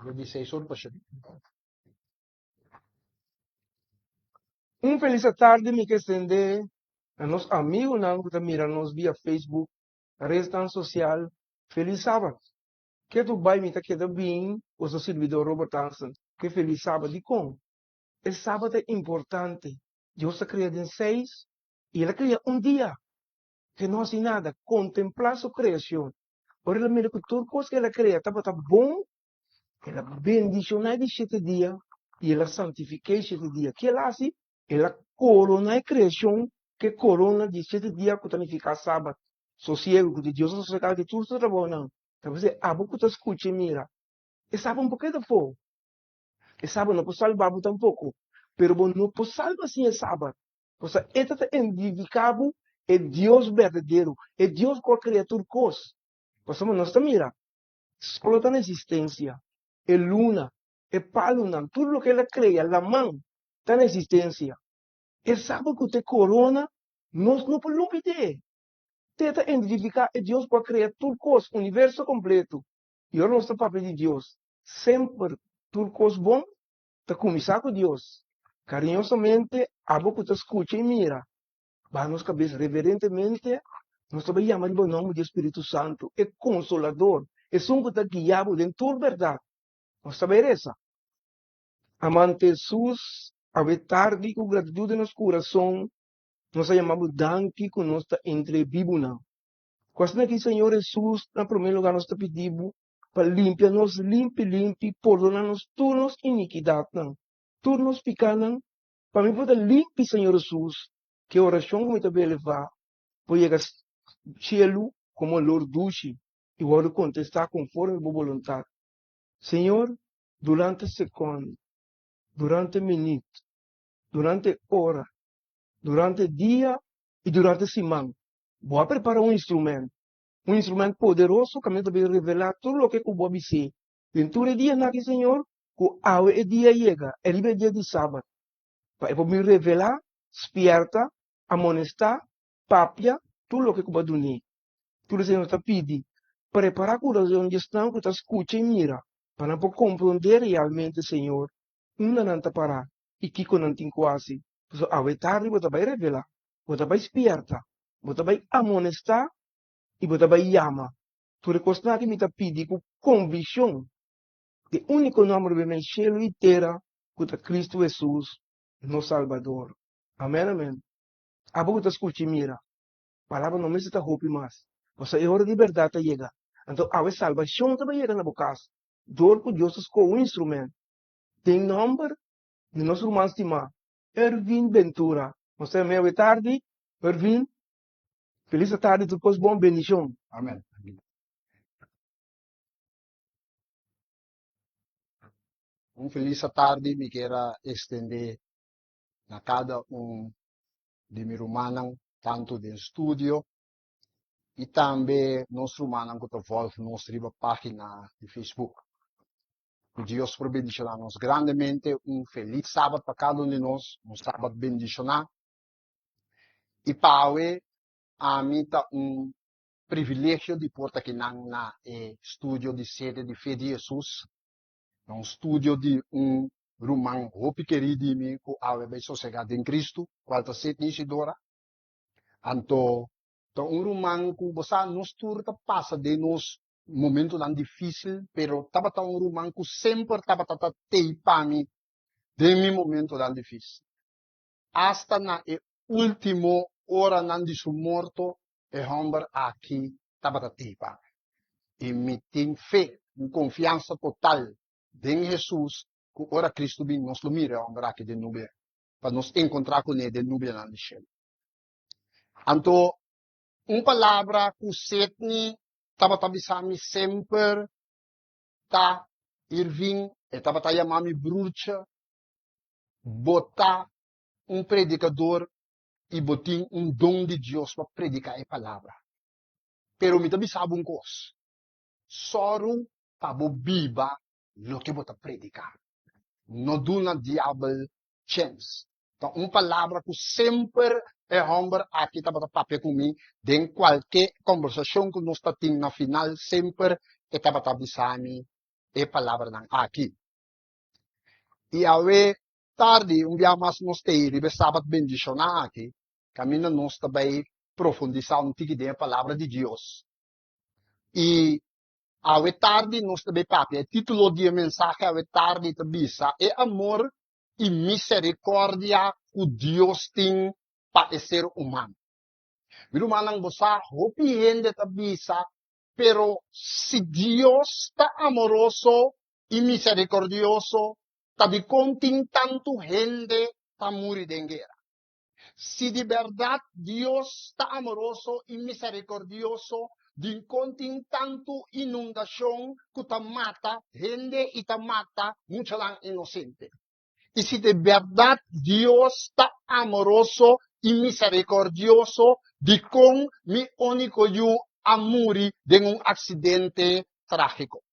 Lo di seis or pa shete. Un felis atardi mi ke extende na nos amigunan ku ta mira nos via Facebook, rednan sosial, felis sabat. Ketu bai mi ta keda bin boso sirbidor Robert Hansen ke felis sabat. Dikon? E sabat ta importante. Dios a krea den seis i el a krea un dia ke no hasi nada, kontemplá su kreashon. Ora el a mira ku tur kos ku el a krea tabata bon, el a bendishoná e di shete dia i el a santifiká e shete dia. Ke el a hasi? El a koroná e kreashon ku e korona di shete dia ku ta nifiká sabat. Sosiegu ku di Dios a sosegá di tur su trabounan. Ta p'esei abo ku ta skucha i mira, e sabat no por keda afó. E sabat no por salba bo tampoko. Pero bo no por salba sin e sabat. Pasobra e ta ta identifiká bo e Dios berdadero, e Dios ku a krea tur kos. Pasobra nos ta mira, solo ta na esistensia, e luna, e palunan, tur loke el a krea, laman, ta na esistensia. E sabat ku ta e korona, nos no por lubid'é. Te ta identifiká e Dios ku a krea tur kos, universo kompleto. I ora nos ta papia di Dios, semper tur kos bon ta kuminsá ku Dios. Kariñosamente, abo ku ta skucha i mira, baha nos kabes reverentemente, nos ta bai yama riba nòmber di e Spiritu Santu, e Konsolador, esun ku ta guia bo den tur bèrdat. Nos ta bai resa. Amante Hesus, awe tardi ku gratitut den nos kurason, nos a yama bo danki ku nos ta entre e bibunan. Ku asina aki, Señor Hesus, na promé lugá nos ta pidi bo pa limpia nos limpi limpi, pordona nos tur nos inikidatnan, tur nos pikánan, pa mi por ta limpi, Señor Hesus, ku e orashon ku mi ta elevá por yega shelu komo olor dushi i wòrdu kontestá konforme bo boluntat. Señor, durante sekònd, durante minüt, durante ora, durante dia i durante siman, bo a prepará un instrumènt, un instrumènt poderoso kaminda ta bin revelá tur loke ku bo a bis'é den tur e dianan aki, Señor, ku awe e dia yega, e riba e dia di sabat, pa e por bin revelá, spièrta, amonestá, papia tur loke ku bo a dun'é. Tur esei nos ta pidi, prepará kurason di esnan ku ta skucha i mira, pa nan por komprondé realmente, Señor, unda nan ta pará i kiko nan tin ku hasi. Pasobra awe tardi bo ta bai revelá, bo ta bai spièrta, bo ta bai amonestá i bo ta bai yama. Tur e kosnan aki mi ta pidi ku konvikshon di e úniko nòmber riba e shelu i tera ku ta Kristu Hesus, nos Salbador. Amèn, amèn. Abo ku ta skucha i mira, palabra no mester ta hopi mas, pasobra e ora di bèrdat ta yega. Anto awe salbashon ta bai yega na bo kas dor ku Dios ta skohe un instrumènt den nòmber di nos ruman stimá Ervin Ventura. Nos ta yam'é awe tardi, Ervin, felis atardi, tur kos bon, bendishon. Amen. Un felis atardi mi kier a extende na cada un di mi rumannan tanto den studio y tambe nos rumannan cu ta volg nos riba pagina di Facebook. Cu Dios por bendiciona nos grandemente. Un feliz Sabat pa cada un di nos, un Sabat bendiciona. Y pa awe ami ta un privilegio di por ta kinan na e studio di sede di Fe di Jesus, na un studio di un ruman hopi kerí di mi ku awe bai sosegá den Kristu, kual ta Sidney Isidora. Anto ta un ruman ku bo sa nos tur ta pasa den nos momentonan difísil, pero tabata un ruman ku semper tabata ta tei pa mi den mi momentonan difísil. Asta na e último oranan di su morto e hòmber aki tabata tei pa mi. I mi tin fe, un konfiansa total den Hesus ku ora Kristu bin nos lo mira e hòmber aki den nubia, pa nos enkontrá kuné den nubianan di shelu. Anto un palabra ku Sidney tabata bisa mi semper ta, Irving, e tabata yama mi broertje, bo ta un predikador i bo tin un don di Dios pa prediká e palabra. Pero mi ta bisa bo un kos, sòru pa bo biba loke bo ta prediká. No duna diabel chèns. Ta un palabra ku semper e hòmber aki tabata papia ku mi den kualke kòmbersashon ku nos ta tin na final semper e tabata bisa mi. e palabranan aki. I awe tardi un bia mas nos ta ei riba e sabat bendishoná aki, kaminda nos ta bai profundisá un tiki den e Palabra di Dios. I awe tardi nos ta bai papia, e título di e mensahe awe tardi ta bisa, E amor i miserikòrdia ku Dios tin pa e ser humano. Mi rumannan, bo sa hopi hende ta bisa, pero si Dios ta amoroso i miserikòrdioso, ta dikon tin tantu hende ta muri den guera? Si di bèrdat Dios ta amoroso i miserikòrdioso, dikon tin tantu inundashon ku ta mata hende i ta mata muchanan inosente? I si di bèrdat Dios ta amoroso i miserikòrdioso, dikon mi úniko yu a muri den un aksidente trágiko?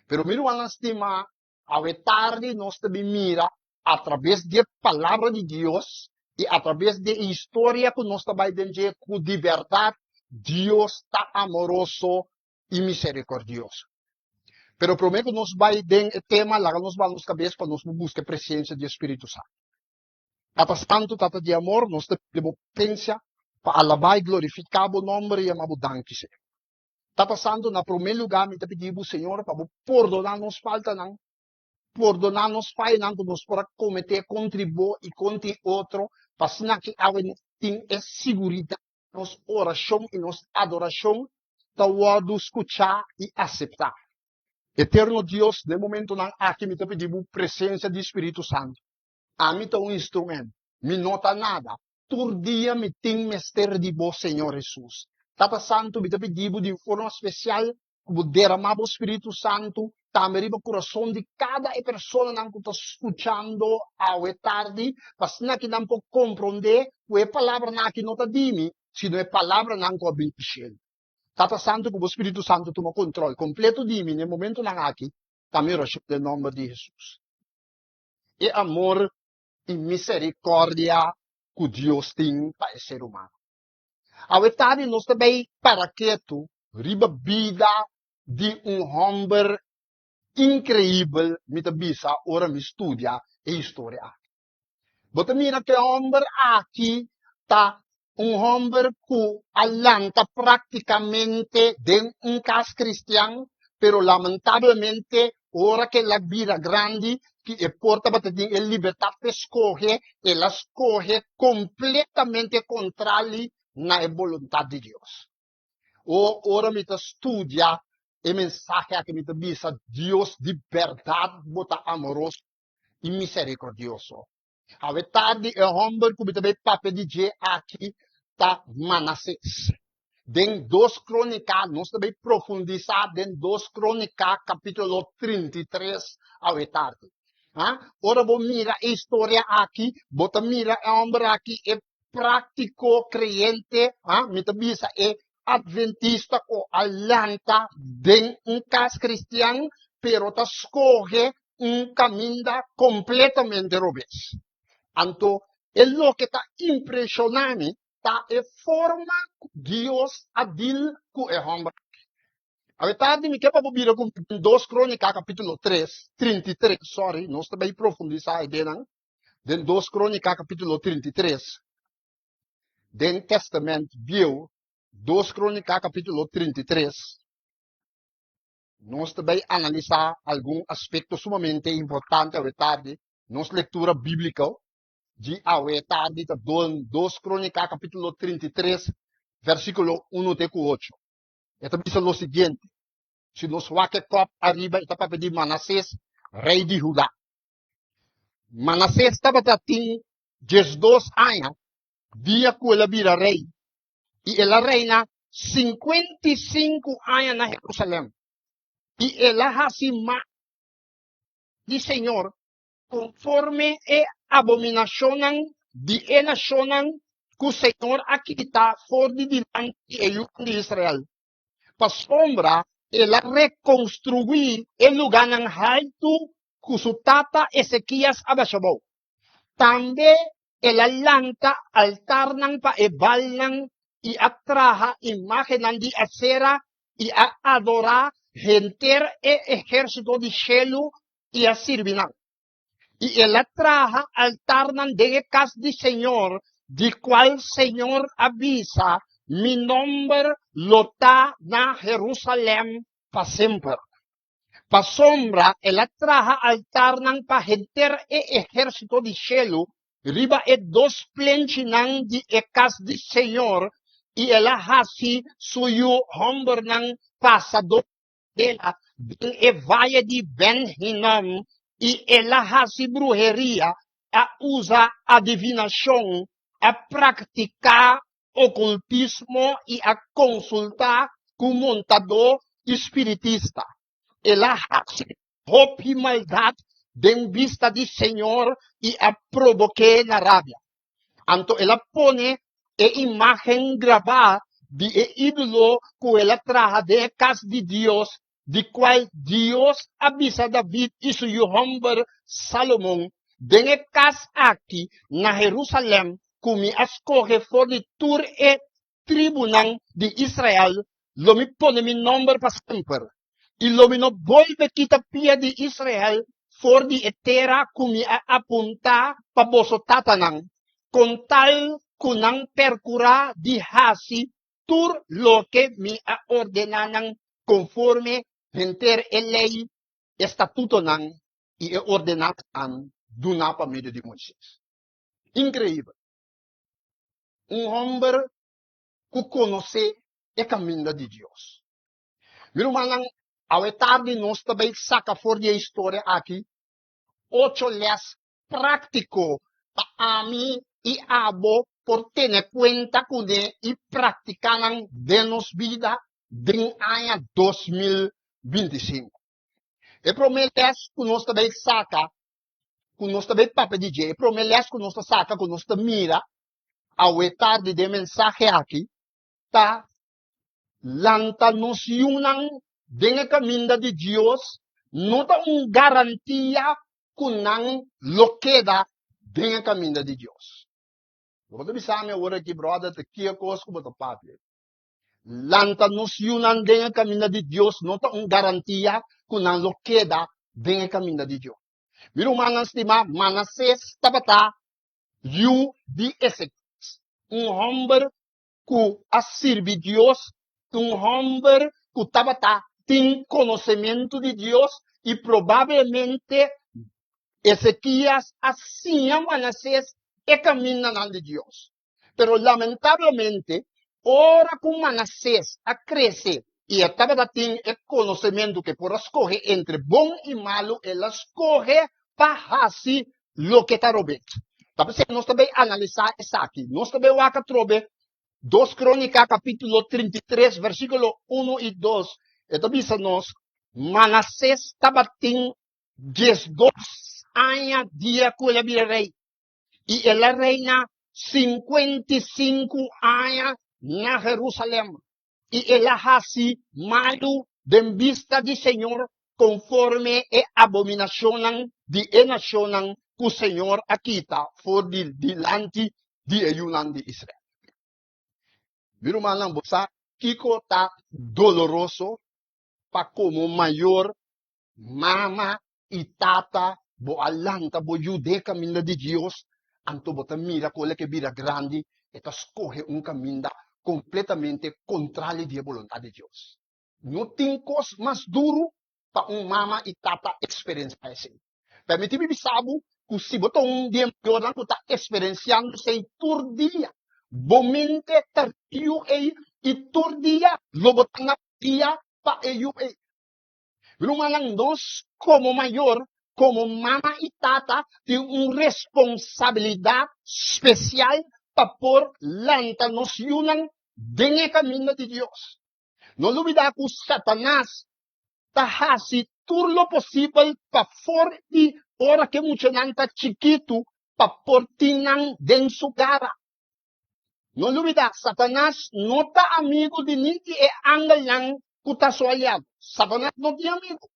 Pero mi rumannan stimá, awe tardi nos ta bin mira atrabes di e Palabra di Dios i atrabes di e historia ku nos ta bai den dje ku di bèrdat Dios ta amoroso i miserikòrdioso. Pero promé ku nos bai den e tema, laga nos baha nos kabes pa nos por buska e presensia di e Spiritu Santu. Tata Santu, Tata di amor, nos ta pidi bo presensia pa alabá i glorifiká bo nòmber i yama bo danki, Señor. Tata Santu, na promé lugá mi ta pidi bo, Señor, pa bo pordoná nos faltanan, pordoná nos fayonan ku nos por a kometé kontri bo i kontri otro, pa asina ki awe nos tin e siguridat ku nos orashon i nos adorashon ta wòrdu skuchá i aseptá. Eterno Dios, den momentunan aki mi ta pidi bo presensia di Spiritu Santu. Ami ta un instrumento, mi no ta nada, Tur dia mi tin mester di bo, Señor Hesus. Tata Santu, mi ta pidi bo di un forma spesial ku bo deramá bo Spiritu Santu tambe riba kurason di kada e personanan ku ta skuchando awe tardi, pa asina ki nan por komprondé ku e palabranan aki no ta di mi, sino e palabranan ku a bin di shelu. Tata Santu, ku bo Spiritu Santu tuma kontrol kompleto di mi na e momentunan aki, ta mi orashon den nòmber di Hesus. E amor i miserikòrdia ku Dios tin pa e ser humano. Awe tardi nos ta bai para ketu riba bida di un hòmber inkreibel, mi ta bisa ora mi studia e historia aki. Bo ta mira ku e hòmber aki ta un hòmber ku a lanta práktikamente den un kas kristian, pero lamentablemente ora ku el a bira grandi, ku e por tabata tin e libertat pa e skohe, el a skohe kompletamente kontrali na e boluntat di Dios. O ora mi ta studia e mensahe aki mi ta bisa, Dios di bèrdat bo ta amoroso i miserikordioso. Awe tardi e hòmber ku mi ta bai papia di dje aki ta Manases. Den Dos Krónika nos ta bai profundisá den Dos Krónika kapítulo 33 awe tardi. Ha? Ora bo mira e historia aki, bo ta mira e hòmber aki e práktiko kreyente, ha? Mi ta bisa e adventista ku a lanta den un kas kristian, pero ta skohe un kaminda kompletamente robes. Anto e loke ta impreshoná mi ta e forma ku Dios a dil ku e hòmber aki. Awe tardi mi ke pa bo bira ku mi den Dos Krónika kapítulo tres, 33, sòri, nos ta bai profundisá e denan den Dos Krónika kapítulo 33, den Tèstamènt Bieu, Dos Krónika kapítulo 33. Nos ta bai analisá algun aspekto sumamente importante awe tardi. Nos lektura bíbliko di awe tardi ta Dos Krónika kapítulo 33, versíkulo unu te ku ocho. E ta bisa lo siguiente, Si nos wak e kòp ariba e ta papia di Manasés, rei di Hudá. Manasés tabata tin 12 aña dia ku el a bira rei, i el a reina 55 aña na Jerusalèm. I el a hasi mal di Señor konforme e abominashonnan di e nashonnan ku Señor a kita for di dilanti e yunan di Israel. Pasobra el a rekonstruí e lugánan haltu ku su tata Ezekias a basha bou. Tambe el a lanta altarnan pa e Baalnan i a traha imágennan di Asera i a adorá henter e ehérsito di shelu i a sirbi nan. I el a traha altarnan den e kas di señor, di kual señor a bisa, Mi nòmber lo ta na Herusalèm pa semper. Pasobra el a traha altarnan pa henter e ehérsito di shelu riba e dos plenchinan di e kas di señor, i el a hasi su yu hòmbernan pasa dor kandela den e vaye di Ben-Hinom, i el a hasi bruheria, a usa adivinashon, a praktiká okultismo i a konsultá ku montadó i spiritista. El a hasi hopi maldat den bista di señor i a probok'é na rabia. Anto el a pone e imágen grabá di e ídolo ku el a traha den e kas di Dios, di kual Dios a bisa David i su yu hòmber Salomon, Den e kas aki na Herusalèm ku mi a skohe for di tur e tribunan di Israel, lo mi pone mi nòmber pa semper, i lo mi no bolbe kita pia di Israel for di e tera ku mi a apuntá pa boso tatanan, kon tal ku nan perkurá di hasi tur loke mi a ordená nan konforme henter e lei, e statutonan i e ordenansanan duná pa medio di Moises. Inkreibel! Un hòmber ku konosé e kaminda di Dios. Mi rumannan, awe tardi nos ta bai saka for di e historia aki ocho lès práktiko pa ami i abo por tene kuenta kuné i praktiká nan den nos bida den aña 2025. E promé lès ku nos ta bai saka, ku nos ta bai papia di dje, e promé lès ku nos ta saka, ku nos ta mira awe tardi den mensahe aki, ta lanta nos yunan den e kaminda di Dios no ta un garantia ku nan lo keda den e kaminda di Dios. Bo ta bisa mi awor aki, brother, ta ki e kos ku bo ta papia? Lanta nos yunan den e kaminda di Dios no ta un garantia ku nan lo keda den e kaminda di Dios. Mi rumannan stimá, Manasés tabata yu di Ezekias, un hòmber ku a sirbi Dios, un hòmber ku tabata tin konosementu di Dios i probablemente Ezekias a siña Manasés e kamindanan di Dios. Pero lamentablemente, ora ku Manasés a krese i e tabata tin e konosementu ku e por a skohe entre bon i malu, el a skohe pa hasi loke ta robes. Ta p'esei nos ta bay analisá esaki. Nos ta bay wak atrobe Dos Krónika kapítulo 33 versíkulo 1 i 2. E ta bisa nos, Manasés tabatin 12 aña dia ku el a bira rei, i el a reina 55 aña na Jerusalèm. I el a hasi malu den bista di señor konforme e abominashonnan di e nashonnan ku señor a kita for di dilanti di e yunan di Israel. Mi rumannan, bo sa kiko ta doloroso pa komo mayor, mama i tata bo a lanta bo yu den e kaminda di Dios, anto bo ta mira ku ora ke bira grandi e ta skohe un kaminda kompletamente kontrali di e boluntat di Dios. No tin kos mas duru pa un mama i tata eksperensiá esei. Permití mi bisa bo ku si bo ta un di e mayornan ku ta eksperensiando esei tur dia, bo mente ta yu ei i tur dia lo bo ta na pia pa e yu ei. Mi rumannan, nos komo mayor, komo mama i tata tin un responsabilidat spesial pa por lanta nos yunan den e kaminda di Dios. No lubidá ku Satanas ta hasi tur lo posibel pa for di ora ku e muchanan ta chikitu pa por tin nan den su gara. No lubidá, Satanas no ta amigu di ni di e angelnan ku ta su aliado. Satanas no tin amigu.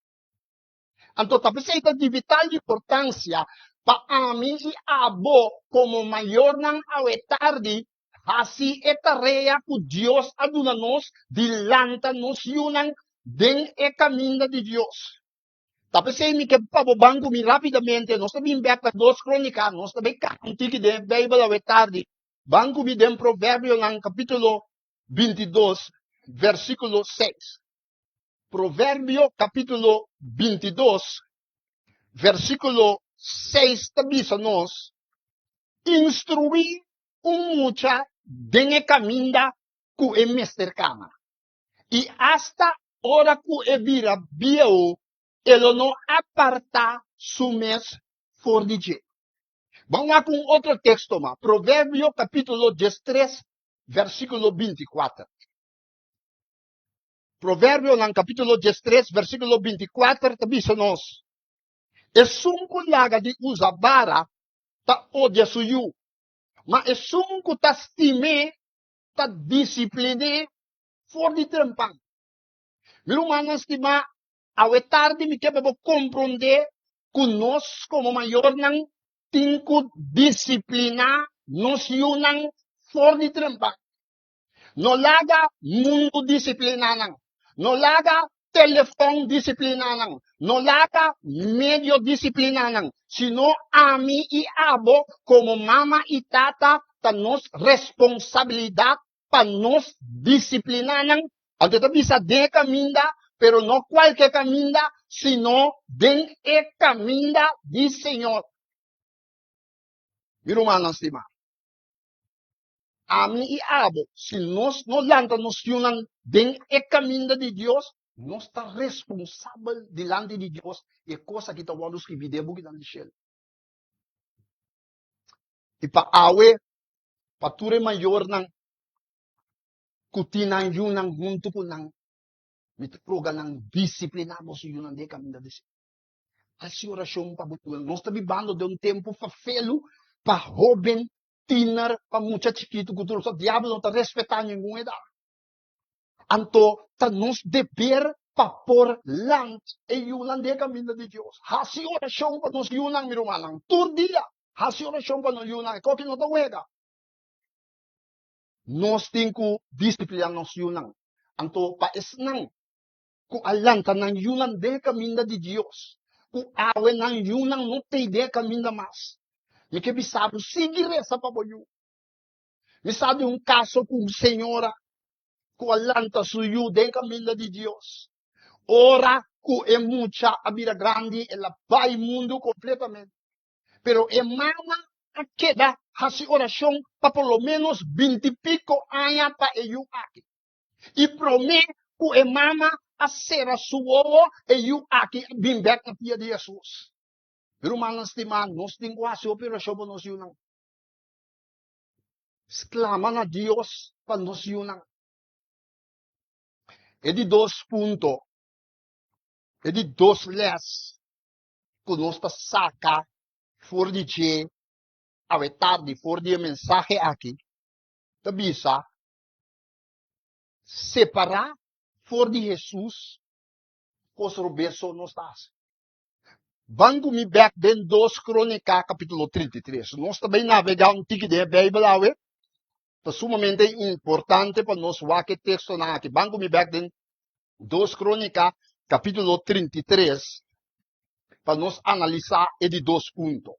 Anto ta p'esei ta di vital importansia pa ami i abo komo mayornan awe tardi hasi e tarea ku Dios a duna nos di lanta nos yunan. den e kaminda di Dios. Ta p'esei mi ke pa bo ban ku mi rápidamente. Nos ta bin bèk pa Dos Krónika. Nos ta bai kaba un tiki den e Beibel awe tardi. Ban ku mi den Proverbionan kapítulo 22, versíkulo 6. Proverbio kapítulo 22, versíkulo 6 ta bisa nos, Instruí un mucha den e kaminda ku e mester kana. I asta ora ku e bira bieu, e lo no apartá su mes for di dje. Ban wak un otro teksto mas, Proverbio kapítulo 13, versíkulo 24. Proverbionan kapítulo 13, versíkulo 24 ta bisa nos, Esun ku laga di usa bara ta odia su yu, ma esun ku ta stim'é ta disiplin'é for di trempan. Mi rumannan stimá, awe tardi mi ke pa bo komprondé ku nos komo mayornan tin ku disipliná nos yunan for di trempan. No laga mundu disipliná nan. No laga telefòn disipliná nan. No laga medio disipliná nan, sino ami i abo komo mama i tata ta nos responsabilidat pa nos disipliná nan. Anto e ta bisa den e kaminda, pero no kualke kaminda, sino den e kaminda di Señor. Mi rumannan stimá, ami i abo, si nos no lanta nos yunan den e kaminda di Dios, nos ta responsabel dilanti di Dios i e kos aki ta wòrdu skibí den e bukinan di shelu. I pa awe, pa tur e mayornan ku tin nan yunan huntu ku nan, mi ta roga nan disipliná boso yunan den e kaminda di Señor. Hasi orashon pa bo yunan. Nos ta bibando den un tempu fafelu pa hóben tiener, pa mucha chikitu ku tur. So diabel no ta respetá ningun edat. Anto ta nos deber pa por lant e yunan den e kaminda di Dios. Hasi orashon pa nos yunan, mi rumannan. Tur dia hasi orashon pa nos yunan. E koki no ta wega. Nos tin ku disipliná nos yunan. Anto pa esnan ku a lanta nan yunan den e kaminda di Dios, ku awe nan yunan no tei den e kaminda mas. Mi ke bisa bo, sigui resa pa bo yu. Mi sa di un kaso ku un señora ku a lanta su yu den e kaminda di Dios. Ora ku e mucha a bira grandi, el a bai mundu kompletamente. Pero e mama a keda hasi orashon pa por lo ménos binti piko aña pa e yu aki. I promé ku e mama a sera su wowo, e yu aki a bin bèk na pia di Hesus. Mi rumannan stimá, nos tin ku hasi hopi orashon pa nos yunan. Sklama na Dios pa nos yunan. E di dos punto, e di dos lès ku nos ta saka for di dje awe tardi, for di e mensahe aki, ta bisa, Separá for di Hesus, kos robes so nos ta hasi. Ban ku mi bèk den Dos Krónika kapítulo 33. Nos ta bai navegá un tiki den e Beibel awe. Ta sumamente importante pa nos wak e tekstonan aki. Ban ku mi bèk den Dos Krónika kapítulo 33 pa nos analisá e di dos punto.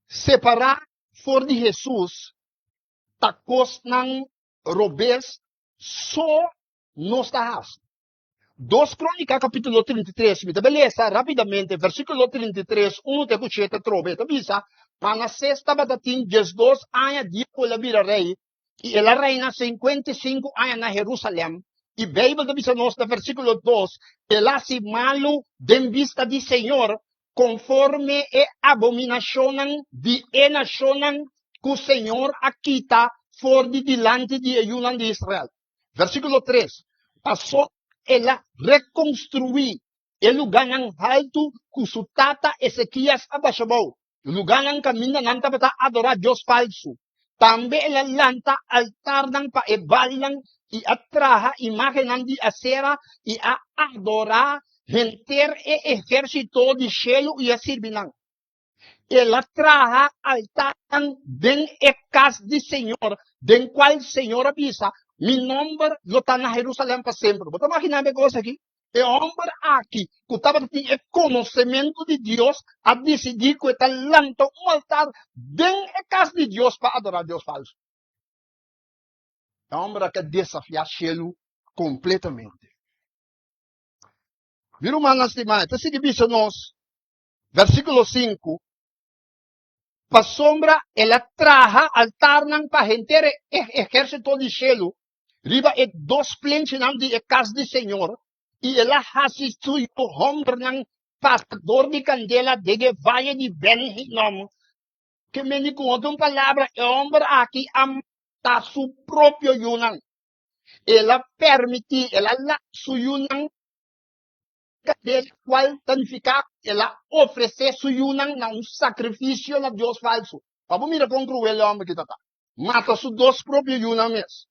Separá for di Hesus ta kosnan robes so nos ta hasi. Dos Krónika kapítulo 33, mi ta bai lesa rápidamente, versíkulo 33, unu te ku shete atrobe, e ta bisa, Manasés tabata tin 12 aña dia ku el a bira rei, i el a reina 55 aña na Herúsalèm. I Beibel ta bisa nos na versíkulo 2, El a hasi malu den bista di señor, konforme e abominashonnan di e nashonnan ku señor a kita for di dilanti di e yunan di Israel. Versíkulo 3, Pasobra el a rekonstruí e lugánan haltu ku su tata Ezekias a basha bou, lugánan kaminda nan tabata adorá dios falsu. Tambe el a lanta altarnan pa e Baalnan i a traha imágennan di Asera i a adorá henter e ehérsito di shelu i a sirbi nan. El a traha altarnan den e kas di señor, den kual señor a bisa, Mi nòmber lo ta na Herusalèm pa semper. Bo ta imaginá bo e kos aki? E hòmber aki ku tabata tin e konosementu di Dios a disidí ku e ta lanta un altar den e kas di Dios pa adorá dios falsu. E hòmber aki a desafiá shelu kompletamente. Mi rumannan stimá, e ta sigui bisa nos, versíkulo 5, Pasobra el a traha altarnan pa henter e ehérsito di shelu riba e dos plenchinan di e kas di señor, i el a hasi su yu hòmbernan pasa dor di kandela den e vaye di Ben-Hinom. Ke mende ku otro palabra, e hòmber aki a mata su propio yunan. El a permití, el a laga su yunan del cual ta nifica el a ofrece su yunan na un sacrificio na dios falso. Pa bo mira con cruel e homber aki ta ta. Mata su dos propio yunan mes.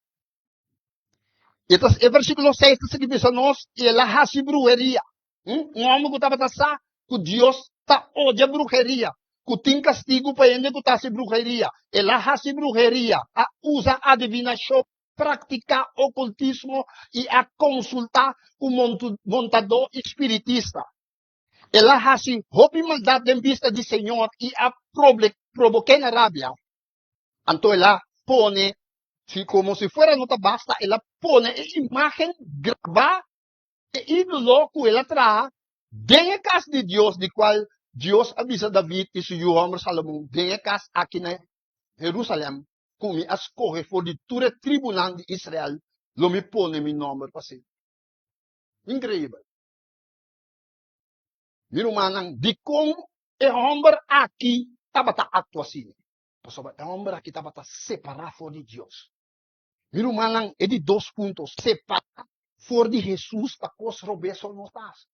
E ta, e versiculo 6 ta sigui bisa nos, el a haci bruheria. Un homber cu tabata sa cu Dios ta odia bruheria, cu tin castigo pa hende cu ta haci bruheria. El a haci bruheria, a usa adivinacion. praktiká okultismo i a konsultá ku montadó i spiritista. El a hasi hopi maldat den bista di Señor i a probok'é na rabia. Anto el a pone, si komo si fuera no ta basta, el a pone e imágen grabá, e ídolo ku el a traha den e kas di Dios, di kual Dios a bisa David i su yu hòmber Salomon, Den e kas aki na Herusalèm ku mi a skohe for di tur e tribunan di Israel, lo mi pone mi nòmber pa semper. Inkreibel! Mi rumannan, dikon e hòmber aki tabata aktua asina? Pasobra e hòmber aki tabata separá for di Dios. Mi rumannan, e di dos punto, separá for di Hesus ta kos robes o no ta hasi.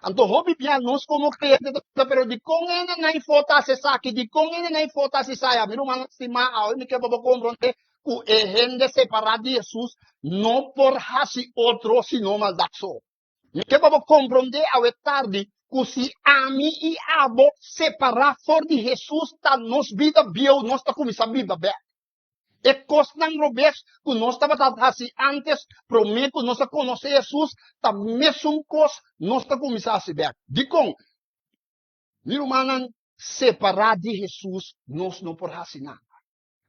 Anto hopi bia nos komo kreyente ta bisa, pero dikon hende nan for ta hasi esaki? Dikon hende nan for ta hasi esaya? Mi rumannan stimá, awe mi ke pa bo komprondé ku e hende separá di Hesus no por hasi otro sino maldat so. Mi ke pa bo komprondé awe tardi ku si ami i abo separá for di Hesus ta nos bida bieu nos ta kuminsá biba bèk. E kosnan robes ku nos tabata hasi ántes promé ku nos a konosé Hesus ta mesun kos nos ta kuminsá hasi bèk. Dikon? Mi rumannan, separá di Hesus nos no por hasi nada.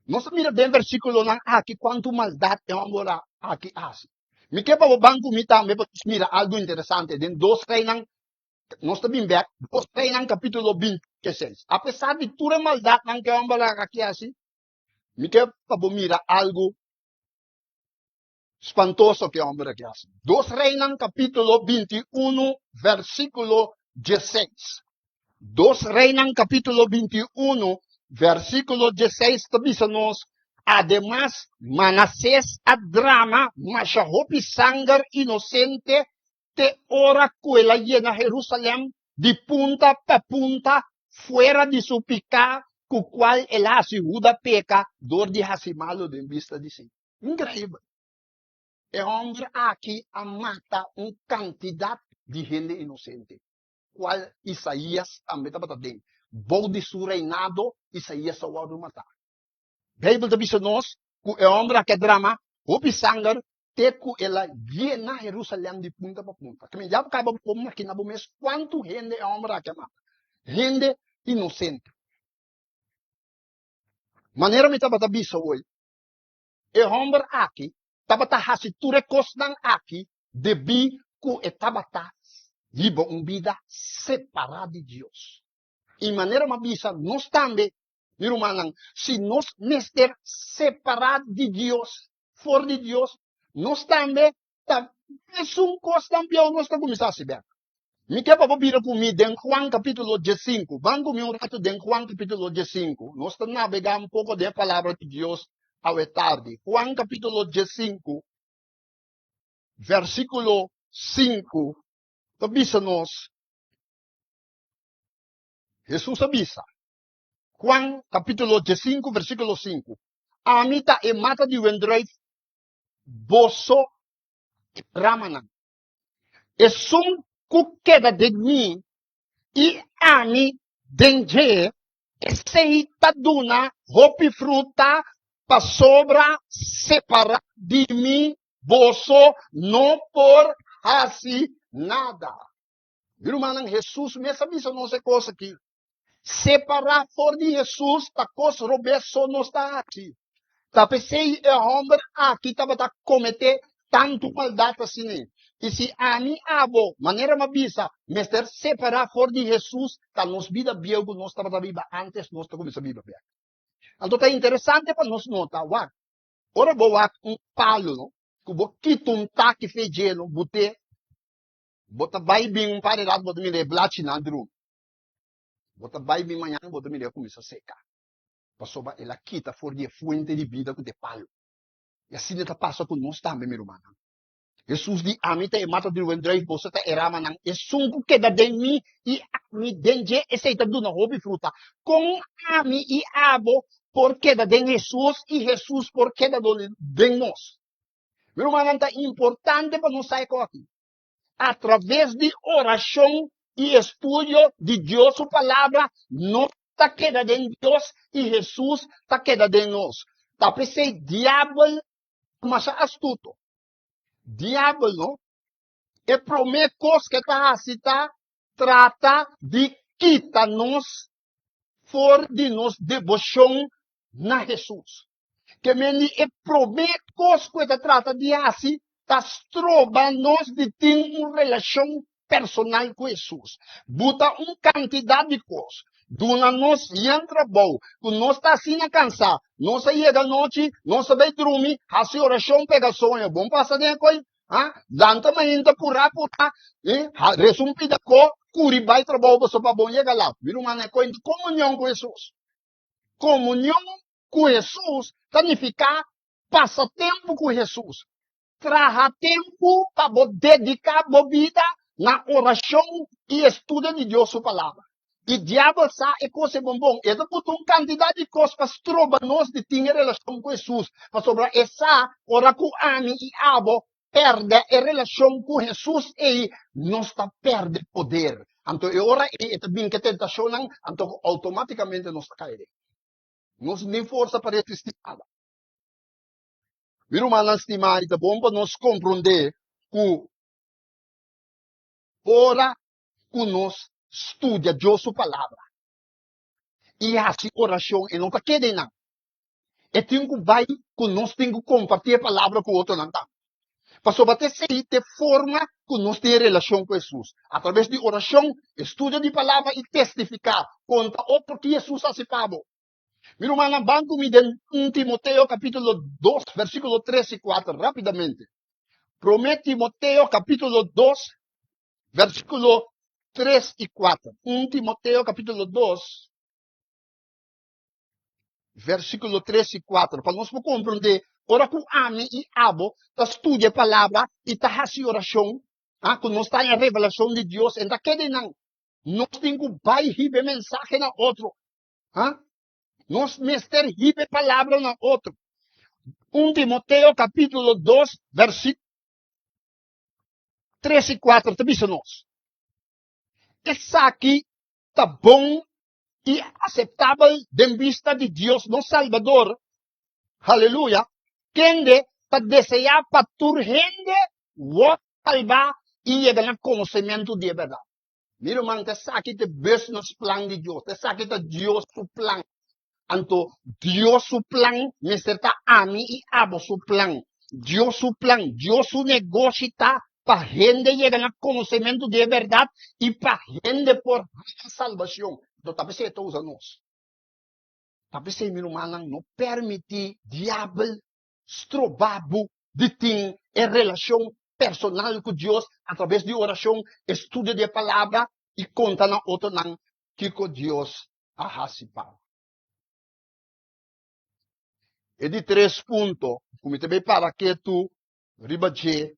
Nos a mira den versíkulonan aki kuantu maldat e hòmber aki a hasi. Mi ke pa bo ban ku mi tambe pa nos mira algu interesante den Dos Reinan Nos ta bin bèk Dos Reinan kapítulo 26. Apesar di tur e maldatnan ku e hòmber aki a hasi, Mi ke pa bo mira algu spantoso ku e hòmber aki hasi. Dos Reinan kapítulo 21 versíkulo 16. Dos Reinan kapítulo 21 versíkulo 16 ta bisa nos, Ademas, Manasés a drama masha hopi sanger inosente te ora ku el a yena Herusalèm di punta pa punta fuera di su piká ku kual el a hasi Huda peka dor di hasi malu den bista di Señor. Inkreibel! E hòmber aki a mata un kantidat di hende inosente, kual Isaías tambe tabata den. Bou di su reinado, Isaías a wòrdu matá. Beibel ta bisa nos ku e hòmber aki a drama hopi sanger te ku el a yena Herusalèm di punta pa punta. Kmen ya bo kaba bo makina bo mes kuantu hende e hòmber aki a mata. Hende inosente. Manera mi tabata bisa hoy, e hòmber aki tabata hasi tur e kosnan aki debí ku e tabata hiba un bida separá di Dios. I manera mi a bisa, nos tambe, mi rumannan, si nos mester separá di Dios, for di Dios, nos tambe ta mesun kosnan pió nos ta kuminsá hasi bèk. Mi ke pa bo bira ku mi den Juan kapítulo 15. Ban ku mi un ratu den Juan kapítulo 15. Nos ta nabegá un poko den e Palabra di Dios awe tardi. Juan kapítulo 15, versíkulo 5 ta bisa nos, Hesus a bisa, Juan kapítulo 15, versíkulo 5, Ami ta e mata di wendruif, boso e ramanan. Esun ku keda den mi i ami den dje, esei ta duna hopi fruta. Pasobra separá di mi boso no por hasi nada. Mi rumannan, Hesus mes a bisa nos e kos aki. Separá for di Hesus ta kos robes so nos ta hasi. Ta p'esei e hòmber aki tabata kometé tantu maldat asina. I si ami abo, manera mi a bisa, mester separá for di Hesus, ta nos bida bieu ku nos tabata biba ántes nos ta kuminsá biba bèk. Anto ta interesante pa nos nota, wak, ora bo wak un palu, no, ku bo kita un taki fe dje, no, but'é, bo ta bai bin un par di rat bo ta mira e blachinan drumi. Bo ta bai bin mañana bo ta mira e kuminsá seka, pasobra el a kita for di e fuente di bida ku ta e palu. I asina ta pasa ku nos tambe, mi rumannan. Hesus di, Ami ta e mata di wendruif, boso ta e ramanan. Esun ku keda den mi i ami den dje, esei ta duna hopi fruta. Kon ami i abo por keda den Hesus i Hesus por keda den nos? Mi rumannan, ta importante pa nos sa e kos aki. Atraves di orashon i estudio di Dios su Palabra, nos ta keda den Dios i Hesus ta keda den nos. Ta p'esei diabel ta masha astuto. Diabel no, e promé kos ku e ta hasi ta trata di kita nos for di nos deboshon na Hesus. Ke men di e promé kos ku e ta trata di hasi ta stroba nos di tin un relashon personal ku Hesus. Buta un kantidat di kos, duna nos yen trabou, ku nos ta asina kansá, nos a yega anochi, nos a bai drumi, hasi orashon, pega soño. Bon pasa den e koi? Ha? Lanta mainta purá purá, eh, resa un pida ko, kuri bai trabou pasobra pa bon yega lat. Mi rumannan, e koi komunion ku Hesus. Komunion ku Hesus ta nifiká pasa tempu ku Hesus. Traha tempu pa bo dediká bo bida na orashon i estudio di Dios su Palabra. I Diabel sa e kos ei bon bon. E ta buta un kantidat di kos pa stroba nos di tin e relashon ku Hesus, pasobra e sa ora ku ami i abo pèrdè e relashon ku Hesus ei, nos ta pèrdè poder. Anto e ora ei e ta bin ku e tentashonnan, anto outomátikamente nos ta kai den. Nos no tin forsa pa resistí nada. Mi rumannan stimá, i ta bon pa nos komprondé ku ora ku nos studia Dios su Palabra i hasi orashon, e no ta keda einan. E tin ku bai ku nos tin ku kompartí e Palabra ku otronan tambe. Pasobra ta esei ta e forma ku nos tin e relashon ku Hesus, atraves di orashon, estudio di Palabra i testifiká, konta otro ki Hesus hasi pa bo. Mi rumannan, ban ku mi den un Timoteo kapítulo dos, versíkulo tres i kuater, rápidamente. Promé Timoteo kapítulo dos, versíkulo tres i kuater. Un Timoteo kapítulo dos, versíkulo tres i kuater, pa nos por komprondé ora ku ami i abo ta studia e palabra i ta hasi orashon, ah, ku nos ta haña revelashon di Dios, e ta keda einan. Nos tin ku bai hiba e mensahe na otro. Ha? Nos mester hiba e palabra na otro. 1 Timoteo capítulo 2, versículo 3 y 4 ta bisa nos. Esaki ta bon i aceptabel den bista di Dios nos Salbador, haleluya, kende ta deseá pa tur hende wòrdu salbá i yega na konosementu di e bèrdat. Mi ruman, ta esaki ta e business plan di Dios, ta esaki ta Dios su plan. Anto Dios su plan mester ta ami i abo su plan. Dios su plan, Dios su negoshi ta pa hende yega na konosementu di e bèrdat i pa hende por haña salbashon. Anto ta p'esei e ta usa nos. Ta p'esei, mi rumannan, no permití diabel stroba bo di tin e relashon personal ku Dios atraves di orashon, estudio di e Palabra i konta na otronan kiko Dios a hasi pa bo. E di tres punto ku mi ta bai para ketu riba dje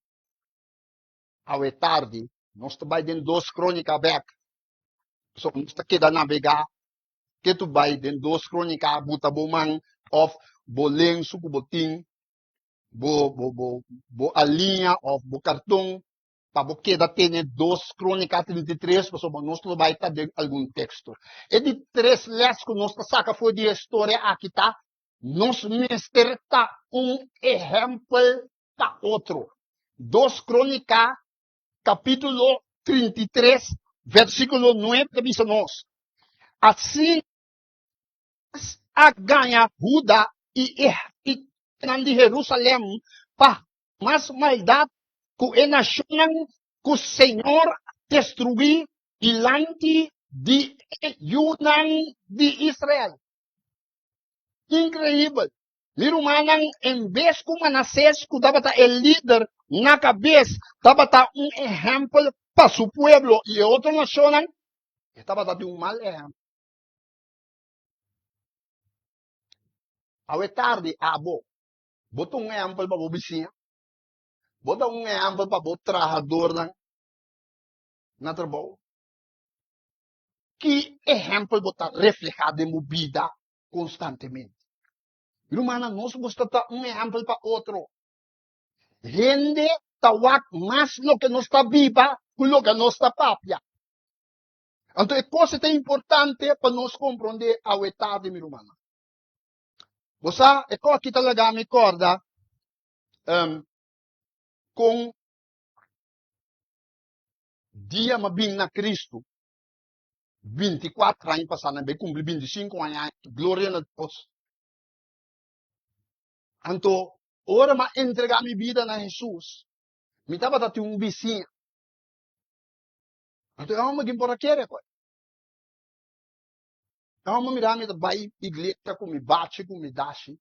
awe tardi, nos ta bai den Dos Krónika bèk, pasobra nos ta keda nabegá ketu bai den Dos Krónika, buta bo man òf bo lensu ku bo tin bo, bo, bo, bo aliña of bo karton pa bo keda tene Dos Krónika 33, pasobra nos lo bai ta den algun teksto. E di tres les ku nos ta saka for di e storia aki ta, Nos mester ta un ehèmpel pa otro. Dos Krónika kapítulo 33 versíkulo 9 ta bisa nos, Asina a gaña Huda i e habitantenan di Herusalèm pa mas maldat ku e nashonnan ku señor a destruí dilanti di e yunan di Israel. Inkreibel! Mi rumannan, en bes ku Manasés, ku tabata e lider na kabes, tabata un ehèmpel pa su pueblo i e otro nashonnan, e tabata di un mal ehèmpel. Awe tardi abo, bo ta un ehèmpel pa bo bisiña? Bo ta un ehèmpel pa bo trahadornan na trabou? Ki ehèmpel bo ta reflehá den bo bida konstantemente? Rumannan, nos gusta ta un ehèmpel pa otro. Hende ta wak mas loke nos ta biba ku loke nos ta papia. Anto e kos ta importante pa nos komprondé awe tardi, mi rumannan. Bo sa, e kos aki ta laga mi kòrda kon dia mi a bin na Kristu, bintikuater aña pasá, mi a bai kumpli bintisinku aña, gloria na Dios. Anto, ora mi a entregá mi bida na Hesus, mi tabata tin un bisiña. Anto e hòmber tin por a kere ku e. E hòmber mira mi ta bai iglesia ku mi bachi ku mi dashi.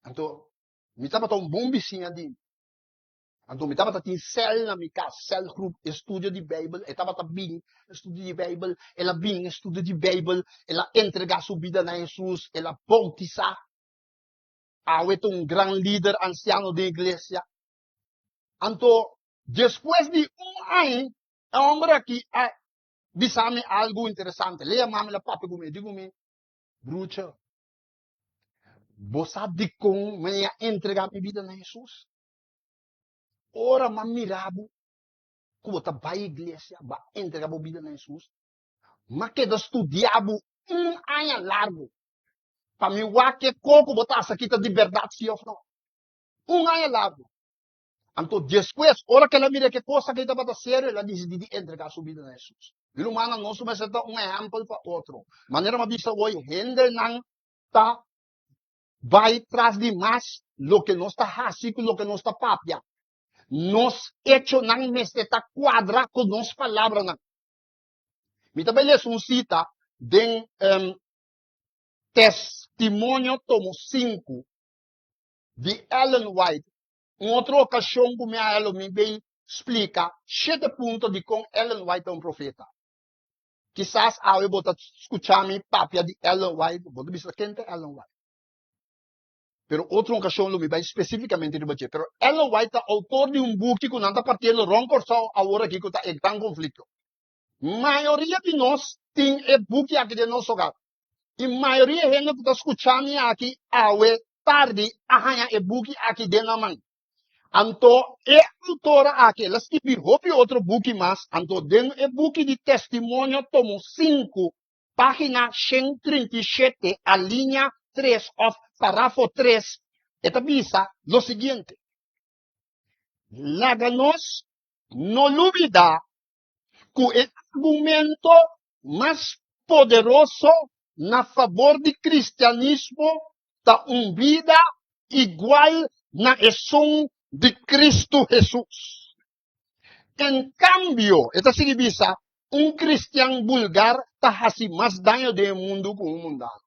Anto mi tabata un bon bisiña di mi. Anto mi tabata tin sèl na mi kas, sèlgroep, estudio di Beibel. E tabata bin estudio di Beibel, el a bin estudio di Beibel, el a entregá su bida na Hesus, el a boutisá. Awe ta un gran lider ansiano den iglesia. Anto Despues di un aña, e homber aki a bisa mi algu interesante. El a yama mi, el a papia ku mi, el di ku mi, Brucha, bo sa dikon mi a entregá mi bida na Hesus? Ora mi a mira bo ku bo ta bai iglesia, bo a entregá bo bida na Hesus, mi a keda studia bo un aña largu pa mi wak ke koko bo ta hasi aki ta di bèrdat si òf no. Un aña largu. Anto despues, ora ku el a mira ku e kos aki tabata serio, el a disidí di entregá su bida na Hesus. Mi rumannan, nos mester ta un ehèmpel pa otro. Manera mi a bisa hoy, hendenan ta bai tras di mas loke nos ta hasi ku loke nos ta papia. Nos echonan mester ta kuadra ku nos palabranan. Mi ta bai lesa un sita den Testimonio tomo sinku di Ellen White. Un otro okashon ku mi a lo mi bay splika shete punto dikon Ellen White ta un profeta. Kisas awe bo ta skucha mi papia di Ellen White, bo ta bisa ken ta Ellen White? Pero otro okashon lo mi bay spesifikamente riba dje. Pero Ellen White ta outor di un buki ku nan ta partiendo rònt Kòrsou awor aki ku ta E Gran Konflikto. Mayoria di nos tin e buki aki den nos hogar. I mayoria hende ku ta skucha mi aki awe tardi a haña e buki aki den nan man. Anto e outora aki el a skibi hopi otro buki mas, anto den e buki di Testimonio tomo sinku, página 137, alinea tres òf parafo tres, e ta bisa lo siguiente, Laga nos no lubidá ku e argumento mas poderoso na fabor di kristianismo ta un bida igual na esun di Kristu Hesus. En kambio, e ta sigui bisa, un kristian bulgar ta hasi mas daño den e mundu ku un mundano.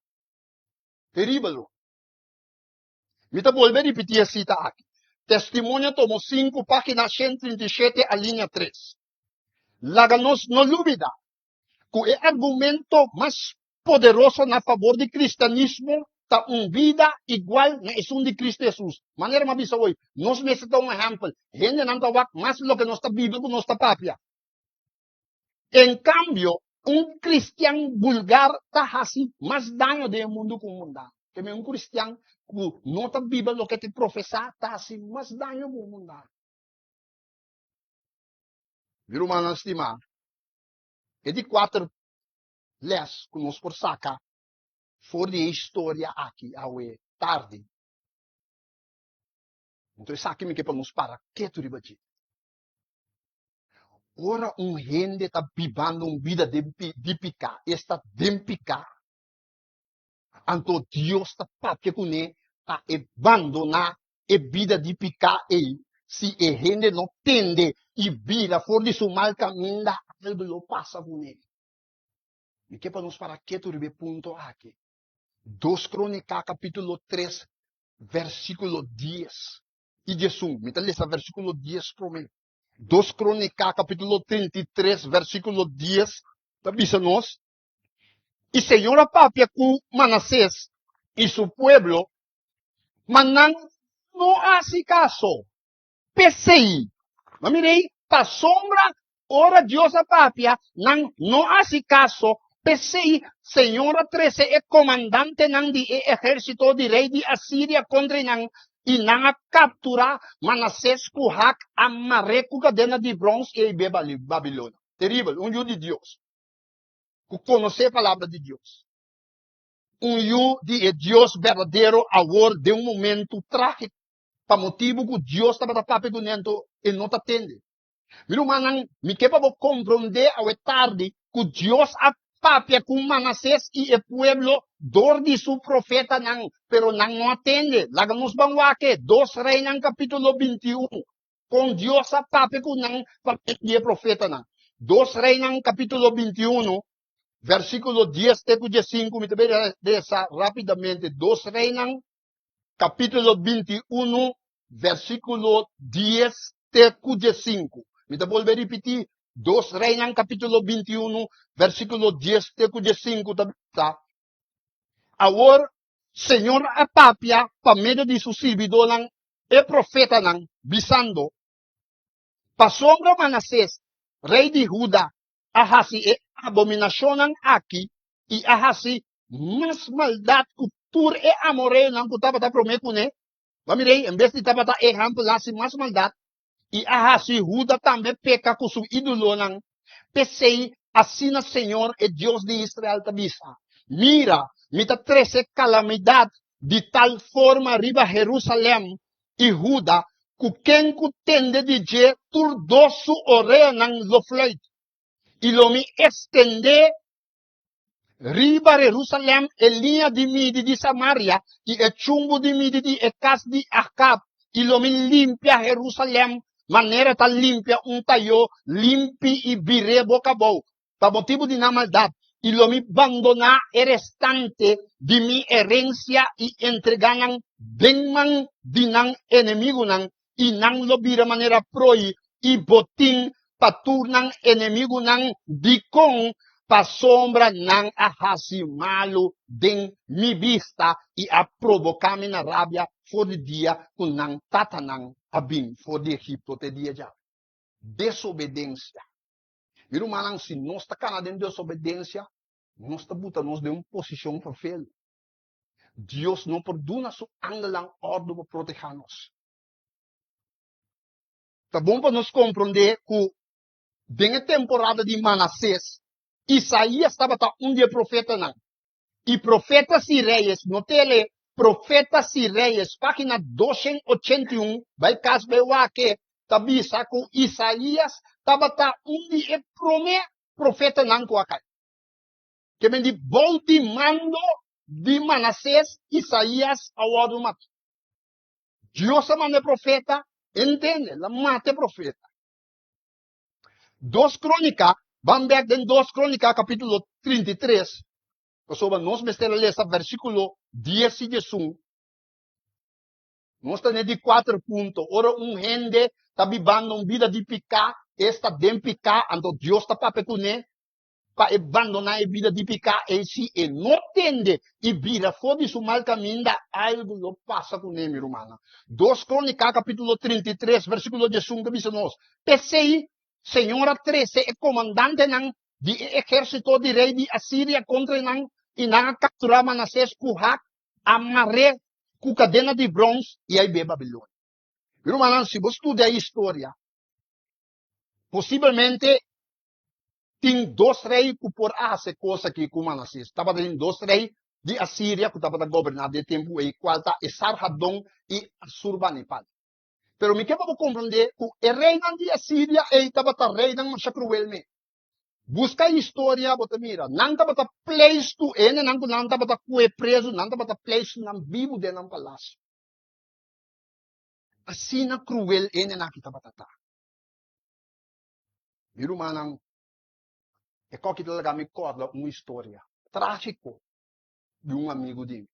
Teribel, no? Mi ta bolbe ripití e sita aki. Testimonio tomo sinku, página 137, alinea tres. Laga nos no lubidá ku e argumento mas poderoso na fabor di kristianismo ta un bida igual na esun di Kristu Hesus. Manera mi a bisa hoy, nos mester ta un ehèmpel. Hendenan ta wak mas loke nos ta biba ku nos ta papia. En kambio, un kristian bulgar ta hasi mas daño den e mundu ku un mundano. Ke men un kristian ku no ta biba loke ta profesá ta hasi mas daño ku un mundano. Mi rumannan stimá, e di kuater lès ku nos por saka for di e historia aki awe tardi. Anto esaki mi ke pa nos para ketu riba dje. Ora un hende ta bibando un bida di piká, esta den piká, anto Dios ta papia kuné pa e bandoná e bida di piká ei. Si e hende no tende i bira for di su mal kaminda, algu lo pasa kuné. Mi ke pa nos para ketu riba e punto aki. Dos Kronika kapítulo tres versíkulo dies i diesun. Mi ta lesa versíkulo dies promé. Dos Kronika kapítulo 33 versíkulo dies ta bisa nos, I Señor a papia ku Manasés i su pueblo, ma nan no a hasi kaso. P'esei, bo mira ei, pasobra ora Dios a papia, nan no a hasi kaso, p'esei Señor a trese e komandantenan di e ehérsito di rei di Asiria kontra nan, i nan a kapturá Manasés ku hak, a mar'é ku kadena di bròns i a hib'é Babilonia. Teribel, un yu di Dios ku konosé e Palabra di Dios, un yu di e Dios berdadero awor den un momentu trágiko. Pa motibu ku Dios tabata papia ku nan, anto e no ta tende. Mi rumannan, mi ke pa bo komprondé awe tardi ku Dios a papia ku Manasés i e pueblo dor di su profetanan, pero nan no a tende. Laga nos ban wak e Dos Reinan kapítulo 21, kon Dios a papia ku nan pa medio di e profetanan. Dos Reinan kapítulo 21, versíkulo 10 te ku 15, mi ta bai lesa rápidamente. Dos Reinan capítulo 21, versículo 10 te ku 15. Mi ta bolbe ripití, Dos Reinan capítulo 21, versículo 10 te ku 15 ta bisa, Awor Señor a papia pa medio di su sirbidónan, e profetanan, bisando, Pasobra Manasés, rei di Huda, a hasi e abominashonnan aki i a hasi mas maldat ku tur e amoreonan ku tabata promé kuné. Bo mira ei, en bes di tabata ehèmpel hasi mas maldat i a hasi Huda tambe peka ku su ídolonan. P'esei, asina señor, e Dios di Israel, ta bisa, Mira, mi ta trese kalamidat di tal forma riba Herúsalèm i Huda ku ken ku tende di dje tur dos su oreanan lo fluit, i lo mi extendé riba Jerusalèm e liña di midi di Samaria i e chumbu di midi di e kas di Akab, i lo mi limpia Jerusalèm manera ta limpia un tayó limpi i bir'é boka abou pa motibu di nan maldat, i lo mi bandoná e restante di mi herensia i entregá nan den man di nan enemigunan, i nan lo bira manera proi i botin pa tur nan enemigunan. Dikon? Pasobra nan a hasi malu den mi bista i a proboká mi na rabia for di dia ku nan tatanan a bin for di Egipto te dia djawe. Desobedensia. Mi rumannan, si nos ta kana den desobedensia, nos ta buta nos den un posishon ferfelu. Dios no por duna su angelnan òrdu pa protehá nos. Ta bon pa nos komprondé ku den e temporada di Manasés, Isaías tabata un di e profetanan. I Profetas i Reyes, no tele Profetas i Reyes, página 281, bai kas bai wak e, ta bisa ku Isaías tabata un di e promé profetanan ku a kai. Ke men di bou di mando di Manasés, Isaías a wòrdu matá. Dios a manda e profeta, entende, el a mata e profeta. Dos Krónika, ban bèk den Dos Krónika kapítulo 33, pasobra nos mester a lesa versíkulo 10 i 11. Nos ta na e di kuater punto, ora un hende ta bibando un bida di piká, esta den piká, anto Dios ta papia kuné pa e bandoná e bida di piká ei. Si e no tende i bira for di su mal kaminda, algu lo pasa kuné, mi rumannan. Dos Krónika kapítulo 33 versíkulo 11 ta bisa nos, P'esei Señor a trese e komandantenan di e ehérsito di rei di Asiria kontra nan, i nan a kapturá Manasés ku hak, a mar'é ku kadena di brons i a hib'é Babilonia. Mi rumannan, si bo studia e historia, posiblemente tin dos rei ku por a hasi e kos aki ku Manasés. Tabatin dos rei. di Asiria ku tabata goberná den e tempu ei, kual ta Esarhadon i Asurbanipal. Pero mi ke pa bo komprondé ku e reinan di Asiria ei tabata reinan masha kruel mes. Buska historia bo ta mira, nan tabata pleistu e hendenan ku nan tabata kue prezu, nan tabata pleistu nan bibu den nan palasio. Asina kruel e hendenan aki tabata ta. Mi rumannan, e koki ta laga mi kòrda un historia trágiko di un amigu di mi.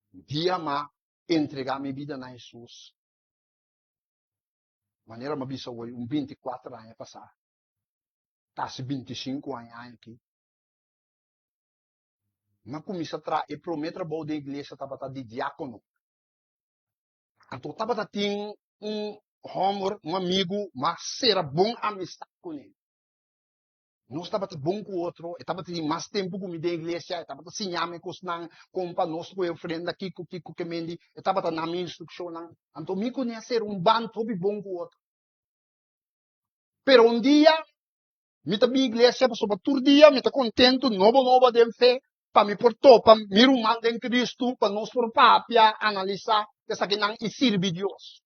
Dia m'a entregá mi bida na Hesus, manera m'a bisa awor, un binti kuater aña pasá, kasi binti sinku aña aki, m'a kuminsá traha, e promé trabou den iglesia tabata di diákono. Anto tabata tin un hòmber, un amigu, m'a sera bon amistat kuné. Nos tabata bon ku otro, e tabata tin mas tempu ku mi den iglesia, e tabata siña mi kosnan, kon pa nos kohe ofrenda, kiko, kiko ke mendi, e tabata na mi instrukshonnan. Anto mi kuné a sera un band hopi bon ku otro. Pero un dia, mi ta bin iglesia pasobra tur dia mi ta kontentu, nobo nobo den fe, pa mi por topa mi ruman den Kristu, pa nos por papia, analisá esakinan i sirbi Dios.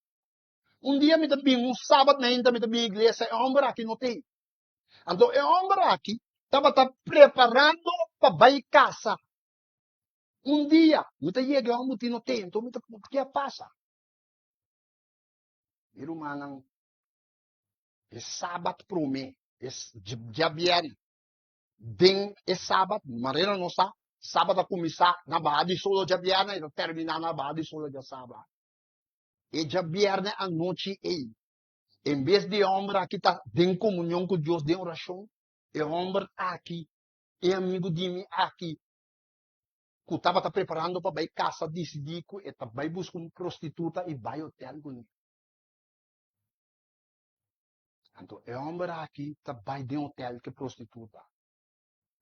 Un dia mi ta bin, un sabat mainta mi ta bin iglesia, e hòmber aki no t'ei. Anto e hòmber aki tabata preparando pa bai kasa. Un dia mi ta yega e hòmber tin no t'ei, anto mi ta puntra ke a pasa? Mi rumannan, e sabat promé, e djabièrnè, den e sabat, manera nos sa, sabat a kuminsá na baha di solo djabièrnè i ta terminá na baha di solo djasabra. E djabièrnè anochi ei, En bes di e hòmber aki ta den komunion ku Dios den orashon, e hòmber aki, e amigu di mi aki, ku tabata preparando pa bai kasa, disidí ku e ta bai buska un prostituta i bai hotèl kuné. Anto e hòmber aki ta bai den hotèl ku e prostituta.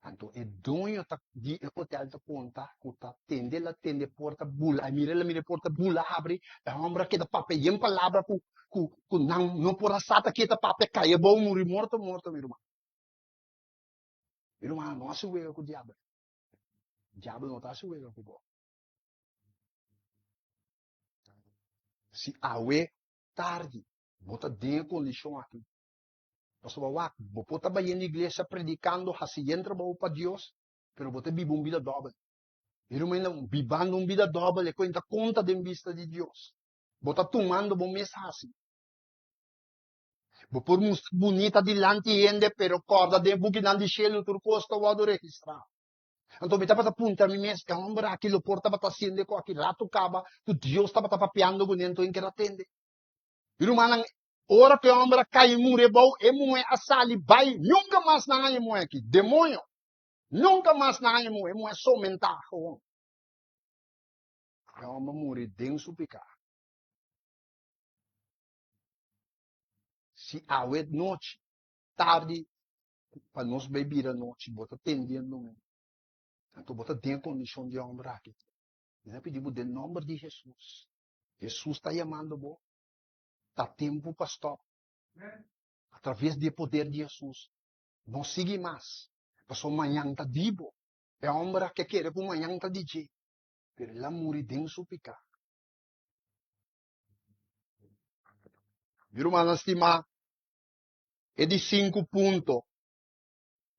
Anto e doño ta di e hotel ta konta ku ta tende el a tende e porta bula, a mira el a mira e porta bula habri, e hòmber a keda papia yen palabra ku ku ku nan no por a sa ta ke ta papia, kai abou muri morto morto mi ruman. Mi ruman no hasi wega ku diabel. Diabel no ta hasi wega ku bo. Si awe tardi bo ta den e kondishon aki, Pasobra wak, bo por ta bayendo iglesia predicando, haci yen trabou pa Dios, pero bo ta biba un bida dobel. Mi rumannan, bibando un bida dobel e cuenta conta den bista di Dios. Bo ta tumando bo mes haci. Bo por mustra bunita dilanti hende, pero corda den e bukinan di shelu tur cos ta wordo registra. Anto mi tabata puntra mi mes, e homber aki lo por tabata haciendo e coki rato caba cu Dios tabata papiando cune anto en keda tende. Mi rumannan, ora ku e hòmber a kai i muri abou, e muhé a sali bai, nunka mas nan haña e muhé aki. Demoño! Nunka mas nan haña e muhé, e muhé a somentá gewoon. E hòmber muri den su piká. Si awe nochi, tardi, pa nos bai bira nochi, bo ta tendiendo mi, anto bo ta den e kondishon di e hòmber aki. Mi ta pidi bo den nòmber di Hesus. Hesus ta yamando bo. Ta tempu pa stòp. Atraves di e poder di Hesus, no sigui mas, pasobra mañan ta di bo. E hòmber a ke kere ku mañan ta di dje, pero el a muri den su piká. Mi rumannan stimá, e di sinku punto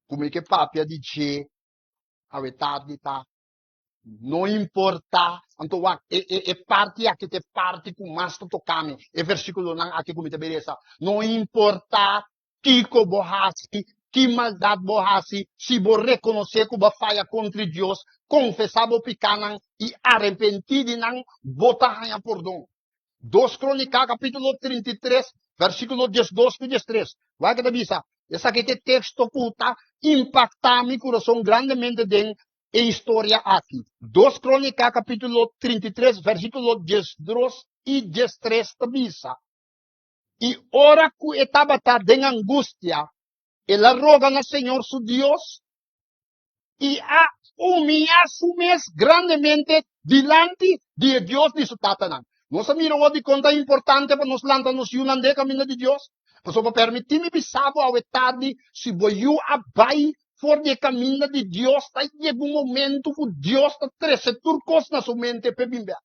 ku mi ke papia di dje awe tardi ta No importa, anto wak, e, e, e parti aki ta e parti ku mas ta toka mi, e versíkulonan aki ku mi ta beresa. No importa kiko bo hasi, ki maldat bo hasi, si bo rekonosé ku bo a faya kontra Dios, konfesá bo pikánan i arepentí di nan, bo ta haña pordon. Dos Kronika kapítulo 33, versíkulo 12 ku 13. Wak ke ta bisa, esaki ta e teksto ku ta impaktá mi kurason grandemente den e historia aki. Dos Kronika kapítulo 33, versíkulo 12 i 13 ta bisa, I ora ku e tabata den angustia, el a roga na Señor su Dios i a humiyá su mes grandemente dilanti di e Dios di su tatanan. Nos a mira awor dikon ta importante pa nos lanta nos yunan den e kaminda di Dios? Pasobra permití mi bisa bo awe tardi, si bo yu a bai. for di e kaminda di Dios, ta yega un momento ku Dios ta trese tur kos na su mente p'e bin bèk.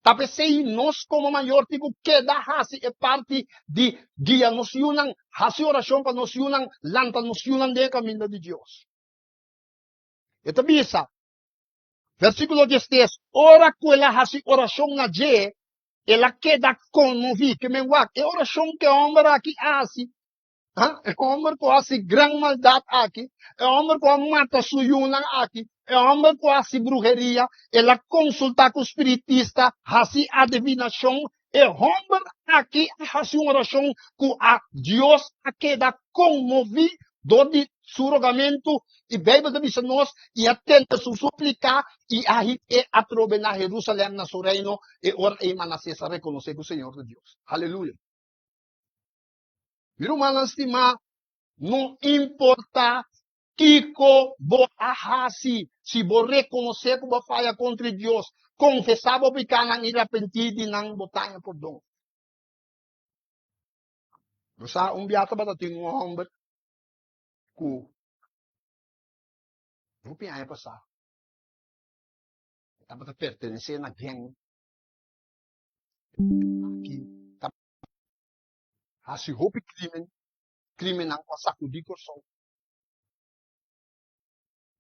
Ta p'esei nos komo mayor tin ku keda hasi e parti di guia nos yunan, hasi orashon pa nos yunan, lanta nos yunan den e kaminda di Dios. E ta bisa, versíkulo diestres, Ora ku el a hasi orashon na dje, el a keda konmoví. Ke men wak, e orashon ku e hòmber aki a hasi, e hòmber ku a hasi gran maldat aki, e hòmber ku a mata su yunan aki, e hòmber ku a hasi bruheria, el a konsultá ku spiritista, hasi adivinashon, e hòmber aki a hasi un orashon ku a Dios a keda konmoví dor di su rogamentu, i Beibel ta bisa nos, i a tende su supliká i a hib'é atrobe na Herusalèm na su reino, e ora ei Manasés a rekonosé ku Señor ta Dios. Aleluya! Mi rumannan stimá, no importá kiko bo a hasi, si bo rekonosé ku bo a faya kontra Dios, konfesá bo pikánan i arepentí di nan, bo ta haña pordon. Bo sa, un bia tabata tin un hòmber ku hopi aña pasá e tabata pertenesé na gèng aki. Hasi hopi krimen, krimennan ku a sakudí Kòrsou.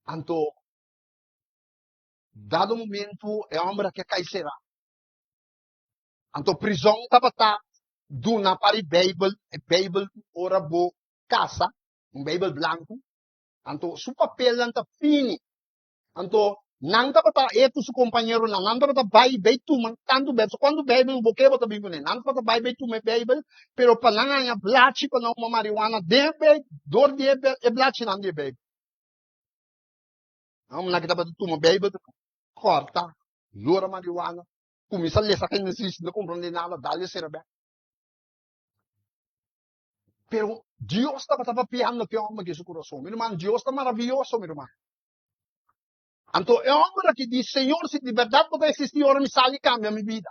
Anto, dado momentu e hòmber aki a kai será. Anto prizòn tabata duna pa di Beibel, e Beibel ora bo kasa, un Beibel blanku. Anto su papelnan ta fini. Anto nan tabata, e ku su kompañeronan, nan tabata bai bei tuma tantu Beibel, so kuantu Beibel bo ke bo ta bin kuné. Nan tabata bai bei tuma e Beibel, pero pa nan haña blachi pa nan huma marihuana den e Beibel, dor di e blachinan di e Beibel. Nan hombernan ki tabata tuma Beibel, kòrta, lora marihuana, kuminsá lesa Génesis, no komprondé nada, dal e sera bèk. Pero Dios tabata papiando ku e hòmber aki su kurason. Mi ruman, Dios ta maravioso, mi ruman. Anto e hòmber aki di, Señor, si di bèrdat bo ta eksistí, ora mi sali kambia mi bida.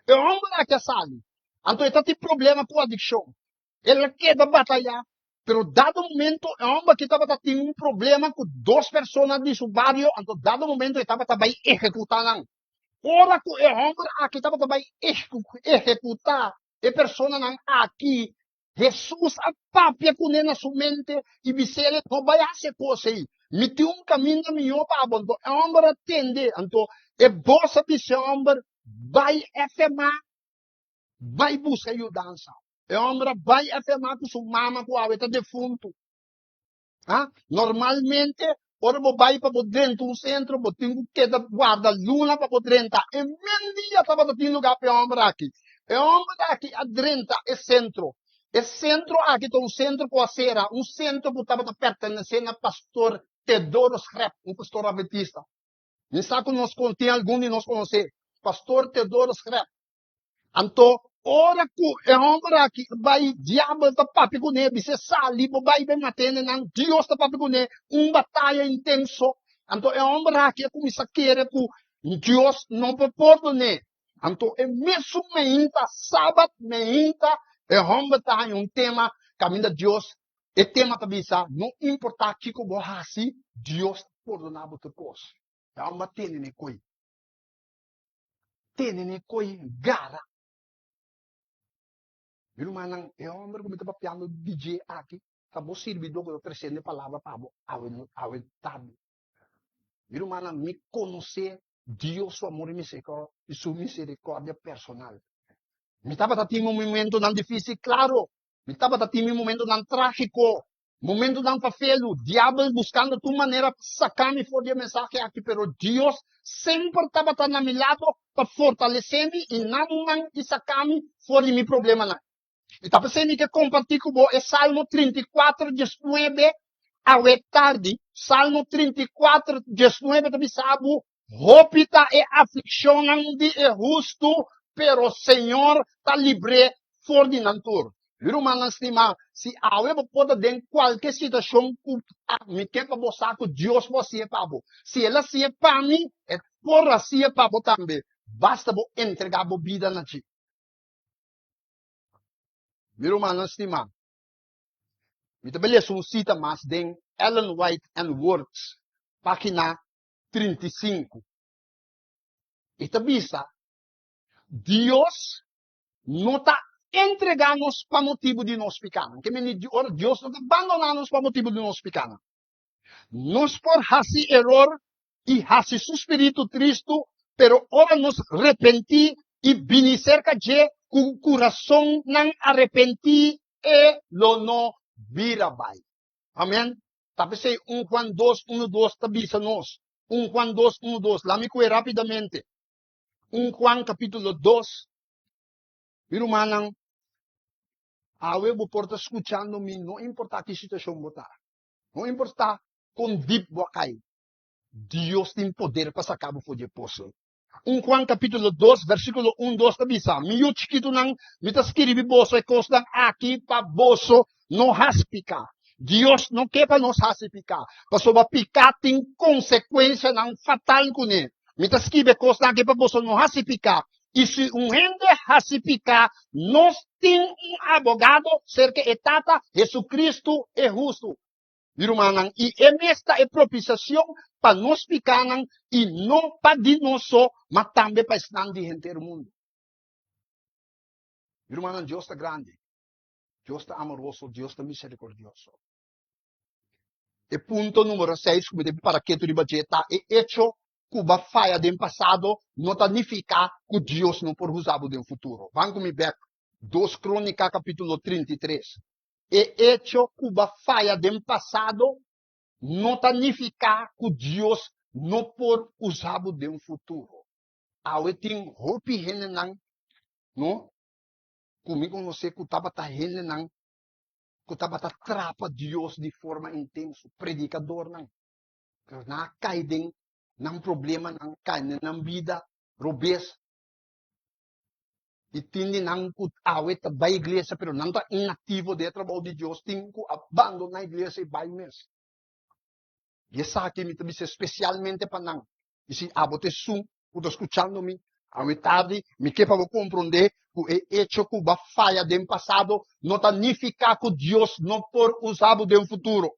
E hòmber aki a sali. Anto e ta tin problema ku adikshon. El a keda batayá. Pero dado momento e hòmber aki tabata tin un problema ku dos persona di su bario, anto dado momento e tabata bai ehekutá nan. Ora ku e hòmber aki tabata bai ehekutá e personanan aki, Hesus a papia kuné na su mente i bis'el, No bai hasi e kos ei. Mi tin un kaminda mihó pa abo. Anto e hòmber a tende. Anto e bos a bisa e hòmber, Bai FMA, bai buska yudansa. E hòmber a bai FMA ku su mama ku awe ta defuntu. Ha? Normalmente, ora bo bai pa bo drenta un sentro, bo tin ku keda guarda luna pa bo drenta. E men dia tabata tin lugá pa e hòmber aki. E hòmber aki a drenta e sentro. E sentro aki ta un sentro ku a sera, un sentro ku tabata pertenesé na pastor Teodoro Schrep, un pastor adventista. Mi sa ku nos tin algun di nos konosé pastor Teodoro Schrep. Anto, ora ku e hòmber aki a bai, diabel ta papia kuné, bis'é, Sali, bo bai bai mata hendenan. Dios ta papia kuné, un bataya intenso. Anto e hòmber aki a kuminsá kere ku Dios no por pordon'é. Anto e mesun meinta, sabat meinta, e hòmber ta haña un tema kaminda Dios, e tema ta bisa, no importá kiko bo hasi, Dios ta pordoná bo tur kos. E hòmber a tene n'e koi. Tene n'e koi gara. Mi rumannan, e hòmber ku mi ta papiando di dje aki ta bo sirbidó ku ta tresiendo e palabra pa bo awe awe tardi. Mi rumannan, mi konosé Dios su amor i su miserikòrdia personal. Mi tabata tin mi momentunan difísil, klaro, mi tabata tin mi momentunan trágiko, Momentunan pa felu, diabel buskando tur manera pa saka mi for di e mensahe aki, pero Dios semper tabata na mi lado pa fortalesé mi i na un man i saka mi for di mi problemanan. I ta p'esei mi ke kompartí ku bo e Salmo 34, 19 awe tardi. Salmo 34, 19 ta bisa bo, Hopi ta e aflikshonnan di e hustu, pero Señor ta libr'é for di nan tur. Mi rumannan stimá, si awe bo por ta den kualke situashon ku ta, mi ke pa bo sa ku Dios por hasié pa bo. Si el hasié pa mi, e por hasié pa bo tambe. Basta bo entregá bo bida na dje. Mi rumannan stimá, Mi ta bai lesa un sita mas den Ellen White and Works, página 35. E ta bisa, Dios no ta entregá nos pa motibu di nos pikánan. Ke mende ora Dios no ta bandoná nos pa motibu di nos pikánan. Nos por hasi eror i hasi su spiritu tristu, pero ora nos repentí i bini serka dje ku kurasonnan arepentí, e lo no bira bai. Amèn. Ta p'esei un Juan dos, unu, dos ta bisa nos. Un Juan dos, unu, dos. Lami kue rápidamente. Un Juan kapítulo dos. Mi rumannan, awe bo por ta skuchando mi, no importá ki situashon bo ta, no importá kon dip bo a kai, Dios tin poder pa saka bo for di e poso. Un Juan kapítulo dos, versíkulo un, dos ta bisa, Mi yu chikitunan, mi ta skirbi boso e kosnan aki pa boso no hasi piká. Dios no ke pa nos hasi piká, pasobra piká tin konsekuensianan fatal kuné. Mi ta skibi e kosnan aki pa boso no hasi piká. I si un hende hasi piká, nos tin un abogado serka e Tata, Hesukristu e hustu. Mi rumannan, i e mes ta e propisiacion pa nos pikánan, i no pa di nos so, ma tambe pa esnan di henter mundu. Mi rumannan, Dios ta grandi, Dios ta amoroso, Dios ta misericordioso. E punto numero seis ku mi debe para ketu riba dje ta e echo ku bo a faya den pasado no ta nifiká ku Dios no por usa bo den futuro. Ban ku mi bèk Dos Krónika kapítulo 33. E echo ku bo a faya den pasado no ta nifiká ku Dios no por usa bo den futuro. Awe tin hopi hendenan, no, ku mi konosé ku tabata hendenan ku tabata trapa Dios di forma intenso, predikadornan. Pero nan a kai den nan problemanan, kai den nan bida robes. I tin di nan ku awe ta bai iglesia, pero nan ta inaktivo den e trabou di Dios, tin ku a bandoná iglesia i bai mes. I esaki mi ta bisa spesialmente pa nan. I si abo ta esun ku ta skuchando mi awe tardi, mi ke pa bo komprondé ku e echo ku bo a faya den pasado no ta nifiká ku Dios no por usa bo den futuro.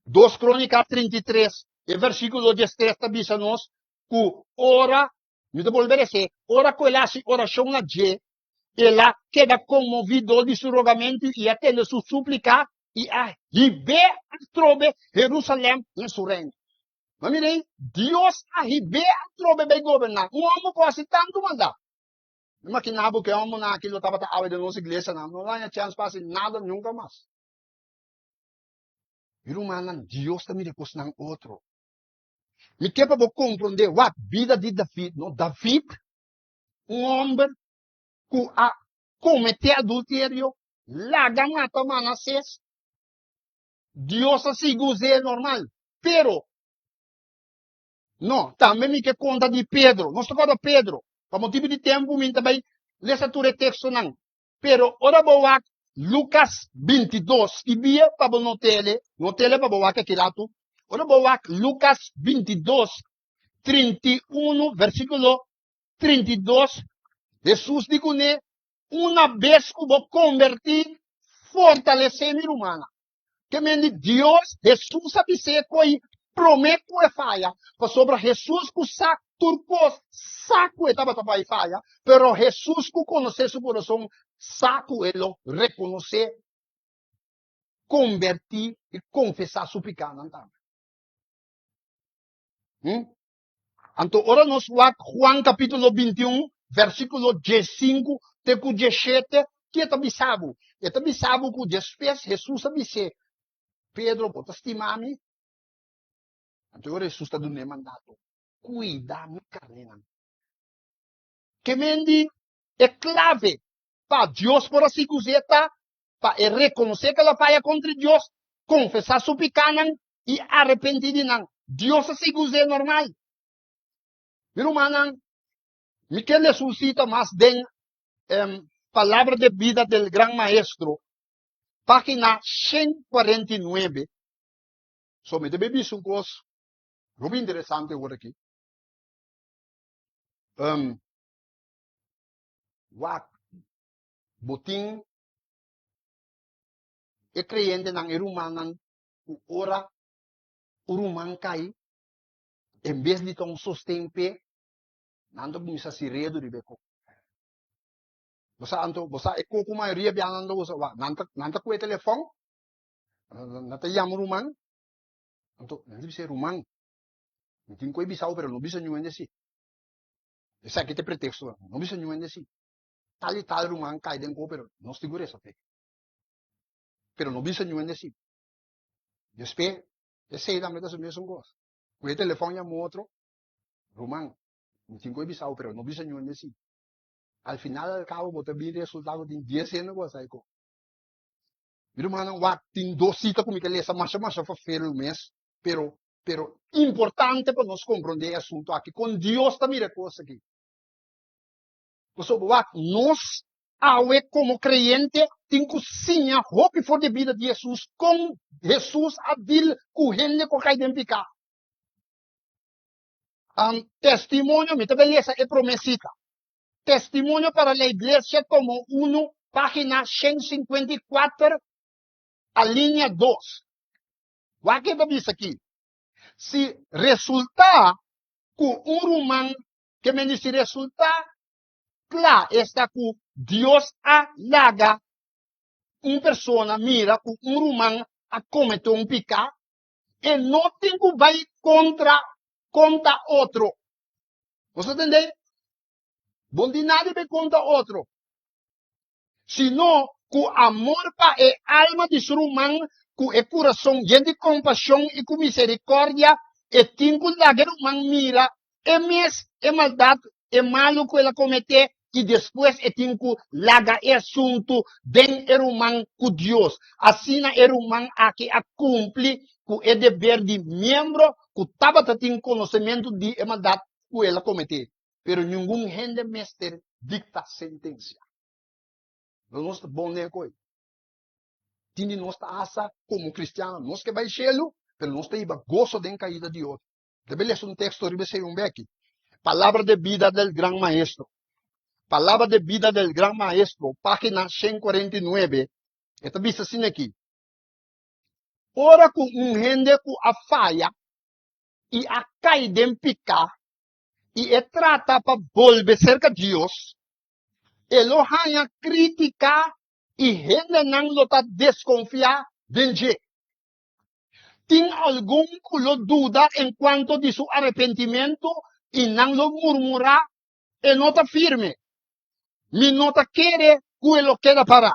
Dos Krónika 33, e versíkulo diestres ta bisa nos ku ora Mi ta bolbe resé, ora ku el a hasi orashon na dje, el a keda konmoví dor di su rogamentu i a tende su súplika i a hib'é atrobe Herusalèm na su reino. Ma mira ei, Dios a hib'é atrobe bai goberná. Un hòmber por hasi tantu maldat. Mi makiná bo ku e hòmbernan aki lo tabata awe den nos iglesianan, no lo haña chèns pa hasi nada nunka mas. Mi rumannan, Dios ta mira e kosnan otro. Mi ke pa bo komprondé wak bida di David, no? David, un hòmber ku a kometé adulterio, laga mata Manasés, Dios a sigui us'é normal. Pero, no, tambe mi ke konta di Pedro. Nos ta kòrda Pedro. Pa motibu di tempu mi ta bai lesa tur e tekstonan. Pero ora bo wak Lucas 22, skibie pa bo notele, notele pa bo wak aki ratu. Ora bo wak Lucas 22, 31, versículo 32, Jesús di kuné, Una bes ku bo konvertí, fortalesé mi rumannan. Ke men di Dios, Hesus a bis'é ko'i promé ku e faya, pasobra Hesus ku sa tur kos sa ku e tabata bai faya, pero Hesus ku konosé su kurason sa ku e lo rekonosé, kombertí i konfesá su pikánan tambe. Hm? Anto ora nos wak Juan kapítulo 21, versíkulo 15 te ku 17, ke ta bisa bo? E ta bisa bo ku despues Hesus a bis'é, Pedro, bo ta stima mi? Anto ora Hesus ta dun'é mandato, Kuida mi karnénan. Ke men di e klave pa Dios por a sigui us'é ta pa e rekonosé ku el a faya kontra Dios, konfesá su pikánan i arepentí di nan. Dios a sigui us'é normal. Mi rumannan, mi ke lesa un sita mas den Palabra de Vida del Gran Maestro, página 149. So, mi ta bay bisa un kos hopi interesante awor aki. Um, wak, bo tin. e kreyentenan, e rumannan, ku ora un ruman kai, en bes di ta un sosten p'e, nan ta kuminsá hasi redu riba e kos. Bo sa anto, bo sa e kos ku mayoria bia nan ta usa, wak, nan ta nan ta kue telefòn, nan ta yama un ruman, anto nan ta bisa e ruman, mi tin ku e bisa bo pero no bisa niun hende si. Esaki ta e pretexto, no bisa niun hende si. Tal i tal ruman kai den kos pero nos tin ku resa p'e. Pero no bisa niun hende si. Despues, esei tambe ta su mesun kos. Ku e telefòn yama otro, ruman, mi tin ku e bisa bo pero no bisa niun hende si. Al final al kabo bo ta bin resulta ku tin dies hende ku a sai ku. Mi rumannan, wak, tin dos sita ku mi ke lesa masha masha ferfelu mes, pero pero importante pa nos komprondé e asuntu aki, kon Dios ta mira e kos aki. Pasobra wak, nos awe komo kreyente tin ku siña hopi for di e bida di Hesus, kon Hesus a dil ku hende ku a kai den piká. Testimonio, mi ta bai lesa e promé sita. Testimonio para la Iglesia tomo unu, página 154, alinea 2. Wak ke ta bisa aki. Si resultá ku un ruman ke mende si resultá kla esta ku Dios a laga un persona mira ku un ruman a kometé un piká, e no tin ku bai kontra konta otro. Bo sa tende? Bon di nadie bai konta otro. Sino ku amor pa e alma di su ruman, ku e kurason yen di kompashon i ku miserikòrdia, e tin ku laga e ruman mira e mes e maldat, e malu ku el a kometé, i despues e tin ku laga e asuntu den e ruman ku Dios. Asina e ruman aki a kumpli ku e deber di miembro ku tabata tin konosementu di e maldat ku el a kometé. Pero ningun hende mester dikta sentensia. Lo nos ta bon den koe. Tin di nos ta asa komo kristiano, nos ke bai shelu, pero nos ta hiba goso den kaida di otro. Debe lesa un teksto riba esei un beki. Palabra de vida del gran maestro. Palabra de vida del gran maestro, página 149, e ta bisa asina aki. Ora ku un hende ku a faya i a kai den piká i e trata pa bolbe serka Dios, e lo haña krítika i hendenan lo ta deskonfiá den dje. Tin algun ku lo duda enkuanto di su arepentimentu i nan lo murmurá, E no ta firme. Mi no ta kere ku e lo keda pará.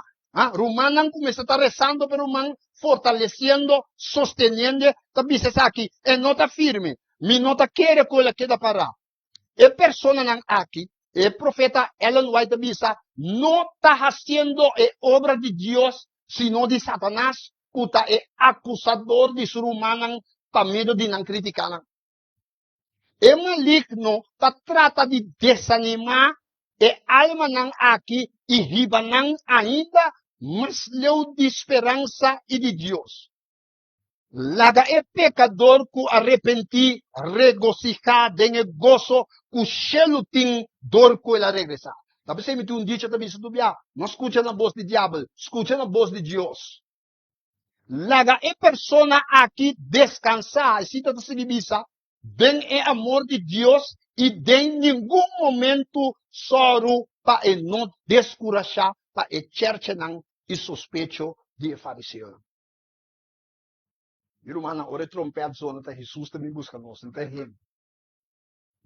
Rumannan ku mester ta resando pa e ruman, fortalesiendo, sosteniendo, ta bisa esaki, E no ta firme. Mi no ta kere ku el a keda pará. E personanan aki, e profeta Ellen White ta bisa, no ta hasiendo e obra di Dios sino di Satanas ku ta e akusador di su rumannan pa medio di nan kritikanan. E maligno ta trata di desanimá e almanan aki i hiba nan ainda mas leu di speransa i di Dios. Laga e pekador ku a repentí regosihá den e goso ku shelu tin dor ku el a regresá. Ta p'esei mi tin un dicho ta bisa tur bia, No skucha na bos di diabel, skucha na bos di Dios. Laga e persona aki deskansá, e sita ta sigui bisa, den e amor di Dios i den ningun momentu sòru pa e no deskurashá pa e chèrchenan i sospecho di e fariseonan. Mi rumannan, ora e trompèt zona ta Hesus ta bin buska nos, no ta hende.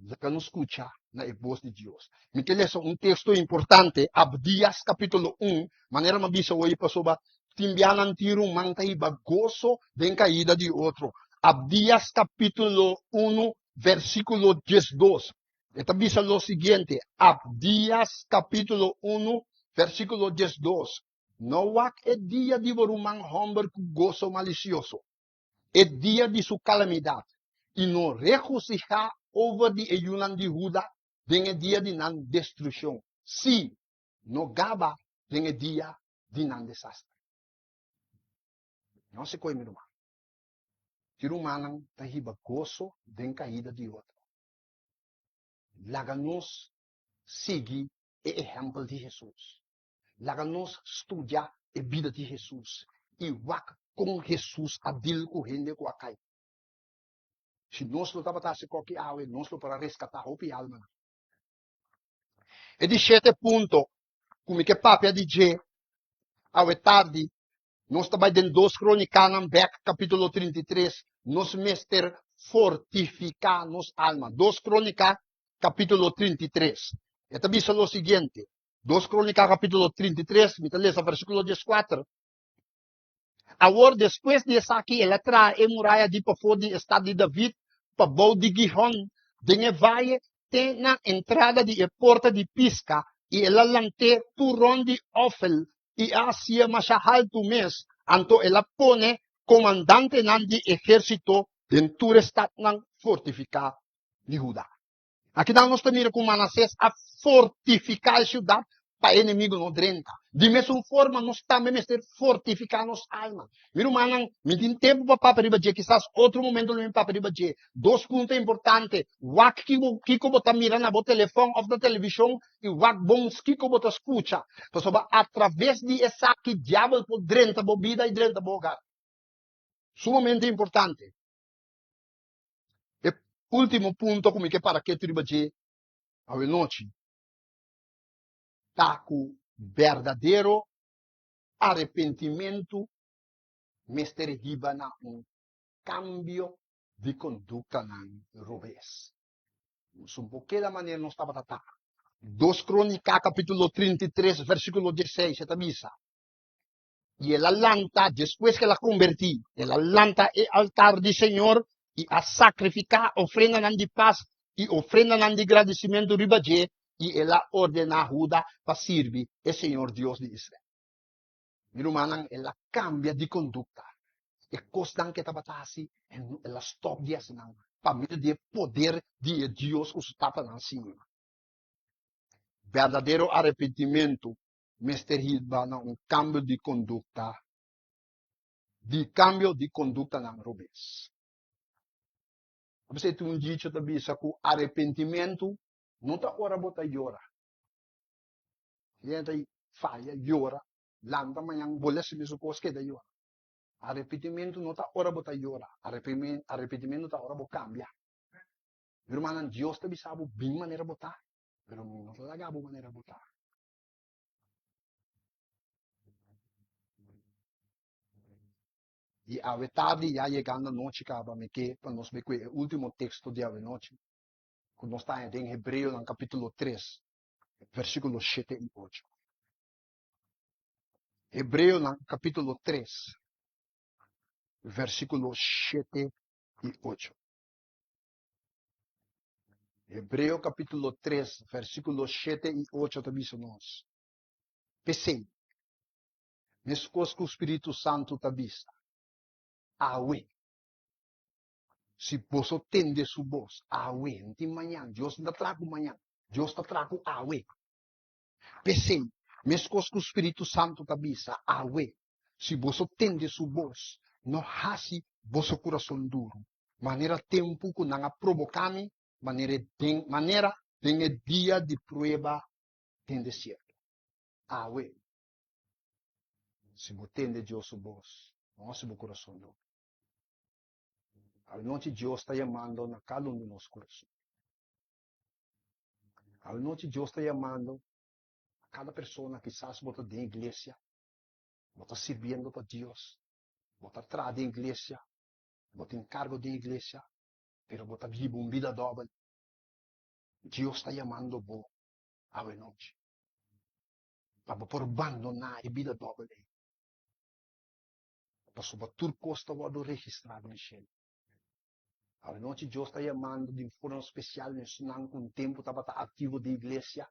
Laga nos skucha na e bos di Dios. Mi ke lesa un teksto importante, Abdias kapítulo un, manera mi a bisa hoy pasobra tin bia nan tin ruman ta hiba goso den kaida di otro. Abdias kapítulo unu versíkulo diesdos. E ta bisa lo siguiente, Abdias kapítulo unu versíkulo diesdos, No wak e dia di bo ruman hòmber ku goso malisioso, e dia di su kalamidat, i no regosihá over di e yunan di Huda den e dia di nan destrukshon, sí, no gaba den e dia di nan desaster. No hasi koe, mi ruman. Ti rumannan ta hiba goso den kaida di otro. Laga nos sigui e ehèmpel di Hesus. Laga nos studia e bida di Hesus. i wak kon Hesus a dil ku hende ku a kai. Si nos lo tabata hasi koki awe, nos lo por a reskatá hopi almanan. E di shete punto ku mi ke papia di dje awe tardi, nos ta bai den Dos Kronikanan bèk, kapítulo 33, nos mester fortifiká nos alma. Dos Kronika, kapítulo 33. E ta bisa lo siguiente, Dos Kronika kapítulo 33, mi ta lesa versíkulo 14. Awor, despues di esaki, el a traha e muraya di pafó di e stat di David, pabou di Gihon, den e vaye, te na entrada di e Porta di Piska, i el a lant'é tur rònt di Ofel, i a hasié masha haltu mes. Anto el a pone komandantenan di ehérsito den tur e statnan fortifiká di Huda. Akinan nos ta mira ku Manasés a fortifiká e siudat pa e enemigu no drenta. Di mesun forma nos tambe mester fortifiká nos alma. Mi rumannan, mi tin tempu pa papia riba dje, kisas otro momento lo mi papia riba dje. Dos punto importante, wak kiko bo ta mira na bo telefòn òf na televishon i wak bon kiko bo ta skucha, pasobra atraves di esaki diabel por drenta bo bida i drenta bo hogar. Sumamente importante. E último punto ku mi ke para ketu riba dje awenochi ta ku berdadero arepentimentu mester hiba na un kambio di konduktanan robes. Nos un por keda manera nos tabata ta. Dos Kronika kapítulo 33 versíkulo 16 e ta bisa, I el a lanta, despues ku el a kombertí, el a lanta e altar di señor i a sakrifiká ofrendanan di pas i ofrendanan di gradisimentu riba dje, i el a ordená Huda pa sirbi e señor Dios di Israel. Mi rumannan, el a kambia di kondukta. E kosnan ku e tabata hasi, el a stòp di hasi nan pa medio di e poder di e Dios ku su tatanan siña. Berdadero arepentimentu mester hiba na un kambio di kondukta, di kambio di konduktanan robes. P'esei tin un dicho ta bisa ku arepentimentu no ta ora bo ta yora. Hende ta faya, yora, lanta mañan, bolbe hasi mesun kos, keda yora. Arepentimentu no ta ora bo ta yora, arepentimentu ta ora bo kambia. Mi rumannan, Dios ta bisa bo bin manera bo ta, pero mi no ta laga bo manera bo ta. I awe tardi, ya yegando anochi kaba, mi ke pa nos bai ku e último teksto di awe nochi, ku nos ta haña den Hebreonan kapítulo tres, versíkulo shete i ocho. Hebreonan kapítulo tres, versíkulo shete i ocho. Hebreo capítulo 3, versículo 7 i 8 ta bisa nos, P'esei, meskos ku Spiritu Santu ta bisa, Awe, si boso tende su bos, awe, no tin mañan, Dios no ta traha ku mañan, Dios ta traha ku awe. P'esei, meskos ku Spiritu Santu ta bisa, Awe, si boso tende su bos, no hasi boso kurason duru, manera tempu ku nan a proboká mi, manera den manera den e dia di prueba den desierto. Awe, si bo tende Dios su bos, no hasi bo kurason duru. Awenochi Dios ta yamando na kada un di nos kurason. Awenochi Dios ta yamando na kada persona, kisas bo ta den iglesia, bo ta sirbiendo pa Dios, bo ta traha den iglesia, Bo tin kargo den iglesia, pero bo ta biba un bida dòbel. Dios ta yamando bo awe nochi pa bo por bandoná e bida dòbel ei, pasobra tur kos ta wòrdu registrá den shelu. Awe nochi Dios ta yamando di un forma spesial na esnan ku un tempu tabata aktivo den iglesia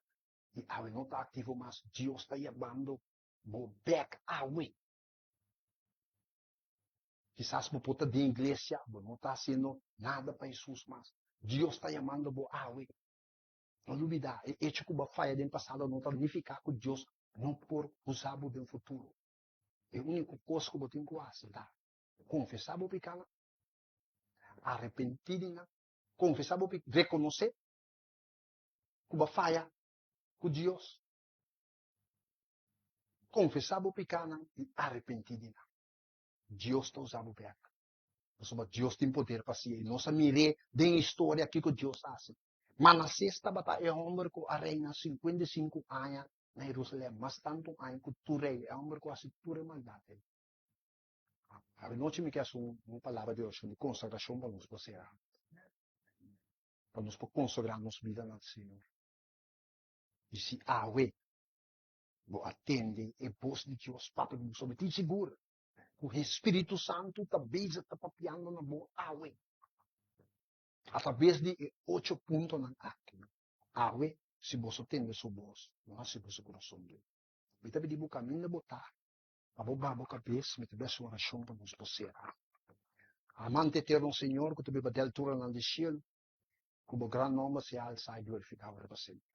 i awe no ta aktivo mas. Dios ta yamando bo bèk awe. Kisas bo por ta den iglesia, bo no ta hasiendo nada pa Hesus mas. Dios ta yamando bo awe. No lubida, e echo ku bo a faya den pasado no ta nifiká ku Dios no por usa bo den futuro. E úniko kos ku bo tin ku hasi ta konfesá bo pikánan, arepentí di nan, konfesá bo piká, rekonosé ku bo a faya ku Dios, konfesá bo pikánan i arepentí di nan. Dios ta usa bo bek. Pasobra Dios tin poder pa hasié. I nos a mir'é den historia kiko Dios a hasi. Manasés tabata e hòmber ku a reina 55 aña na Herusalèm, mas tantu aña ku tur rei, e hòmber ku a hasi tur e maldat ei. Avenochi mi ke hasi un palabra di orashon di konsagrashon pa nos por sera, pa nos por konsagrá nos bida na Señor. I si awe bo a tende e bos di Dios papia ku bo, so mi tin sigur ku e Spiritu Santu ta bezig ta papiando na bo awe atraves di e ocho puntonan aki. Awe, si boso tende su bos, no hasi boso kurason duru. Mi ta pidi bo kaminda bo ta, pa bo baha bo kabes, mi ta bes un orashon pa nos por sera. Amante eterno Señor ku ta biba den alturanan di shelu, ku bo gran nòmber sea alsá i glorifiká ora pa semper.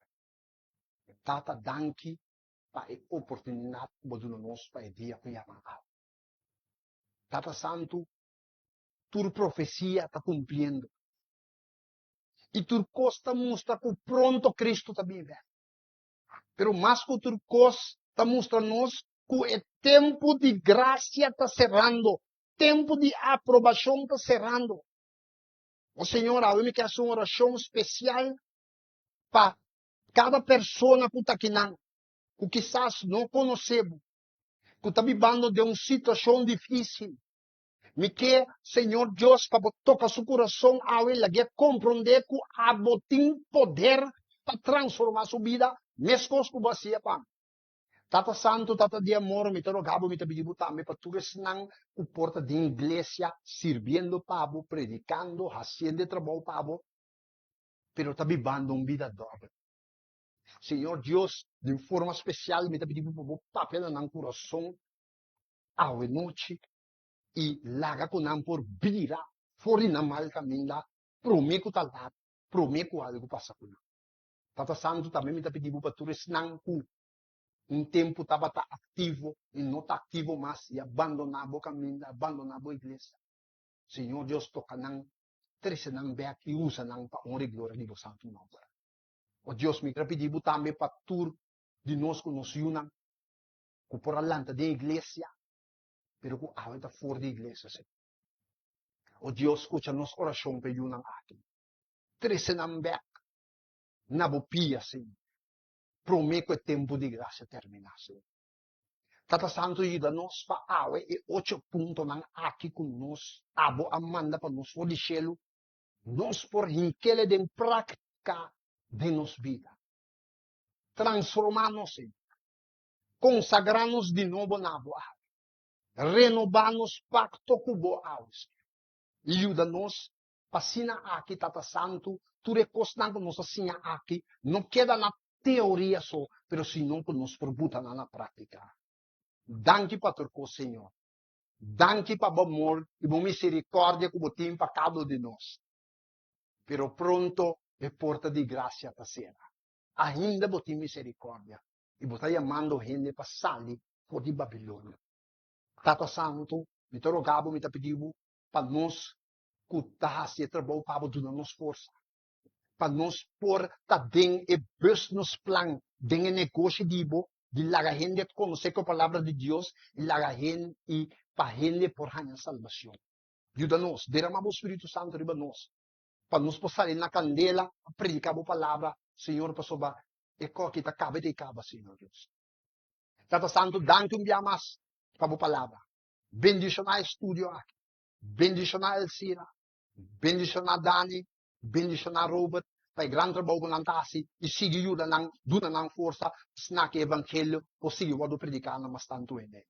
Tata, danki pa e oportunidat ku bo duna nos pa e dia ku yama awe. Tata Santu, tur profesia ta kumpliendo i tur kos ta mustra ku pronto Kristu ta bin bèk. Pero mas ku tur kos ta mustra nos ku e tempu di grasia ta serando, tempu di aprobashon ta serando. O Señor, awe mi ke hasi un orashon spesial pa kada persona ku ta akinan, ku kisas no konosé bo, ku ta bibando den un situashon difísil. Mi ke, Señor Dios, pa bo toka su kurason awe, lag'é komprondé ku abo tin poder pa transformá su bida, meskos ku bo hasié pa mi. Tata Santu, Tata di amor, mi ta roga bo, mi ta pidi bo tambe pa tur esnan ku por ta den iglesia, sirbiendo pa bo, predikando, hasiendo e trabou pa bo, pero ta bibando un bida dòbel. Señor Dios, di un forma spesial mi ta pidi bo pa bo papia na nan kurason awe nochi i laga ku nan por bira for di nan mal kaminda promé ku ta lat, promé ku algu pasa ku nan. Tata Santu, tambe mi ta pidi bo pa tur esnan ku un tempu tabata aktivo i no ta aktivo mas i a bandoná bo kaminda, a bandoná bo iglesia. Señor Dios, toka nan, trese nan bèk i usa nan pa honra i gloria di bo santu nòmber. O Dios, mi ta pidi bo tambe pa tur di nos ku nos yunan ku por a lanta den iglesia, pero ku awe ta for di iglesia, Señor. O Dios, skucha nos orashon pa e yunan aki. Trese nan bèk na bo pia, Señor, promé ku e tempu di grasia terminá, Señor. Tata Santu, yuda nos pa awe e ocho puntonan aki ku nos abo a manda pa nos for di shelu, nos por hink'el den práktika den nos bida. Transformá nos, Señor. Konsagrá nos di nobo na bo awe. Renobá nos pakto ku bo awe, Señor. I yuda nos pa asina aki, Tata Santu, tur e kosnan ku nos a siña aki no keda na teoria so, pero sino ku nos por buta nan na práktika. Danki pa tur kos, Señor. Danki pa bo amor i bo miserikòrdia ku bo tin pa kada un di nos. Pero pronto e porta di grasia ta sera. Ainda bo tin miserikòrdia i bo ta yamando hende pa sali for di Babilonia. Tata Santu, mi ta roga bo, mi ta pidi bo pa nos ku ta hasi e trabou pa bo duna nos forsa, pa nos por ta den e businessplan, den e negoshi di bo, di laga hende konosé ku e Palabra di Dios i laga hende i pa hende por haña salbashon. Yuda nos, derama bo Spiritu Santu riba nos, pa nos por sali na kandela pa prediká bo Palabra, Señor, pasobra e kòki ta kaba i ta kaba, Señor Dios. Tata Santu, danki un bia mas pa bo Palabra. Bendishoná e studio aki. Bendishoná Elcira, bendishoná Dani, bendishoná Robert pa e gran trabou ku nan ta hasi i sigui yuda nan, duna nan forsa asina ku e evangelio por sigui wòrdu prediká na mas tantu hende.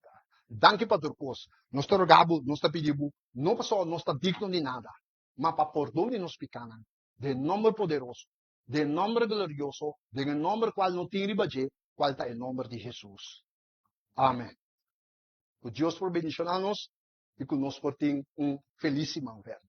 Danki pa tur kos. Nos ta roga bo, nos ta pidi bo, no pasobra nos ta digno di nada, ma pa pordon di nos pikanan, den nòmber poderoso, den nòmber glorioso, den e nòmber kual no tin riba dje, kual ta e nòmber di Hesus. Amen. Ku Dios por bendishoná nos i ku nos por tin un felis siman verder.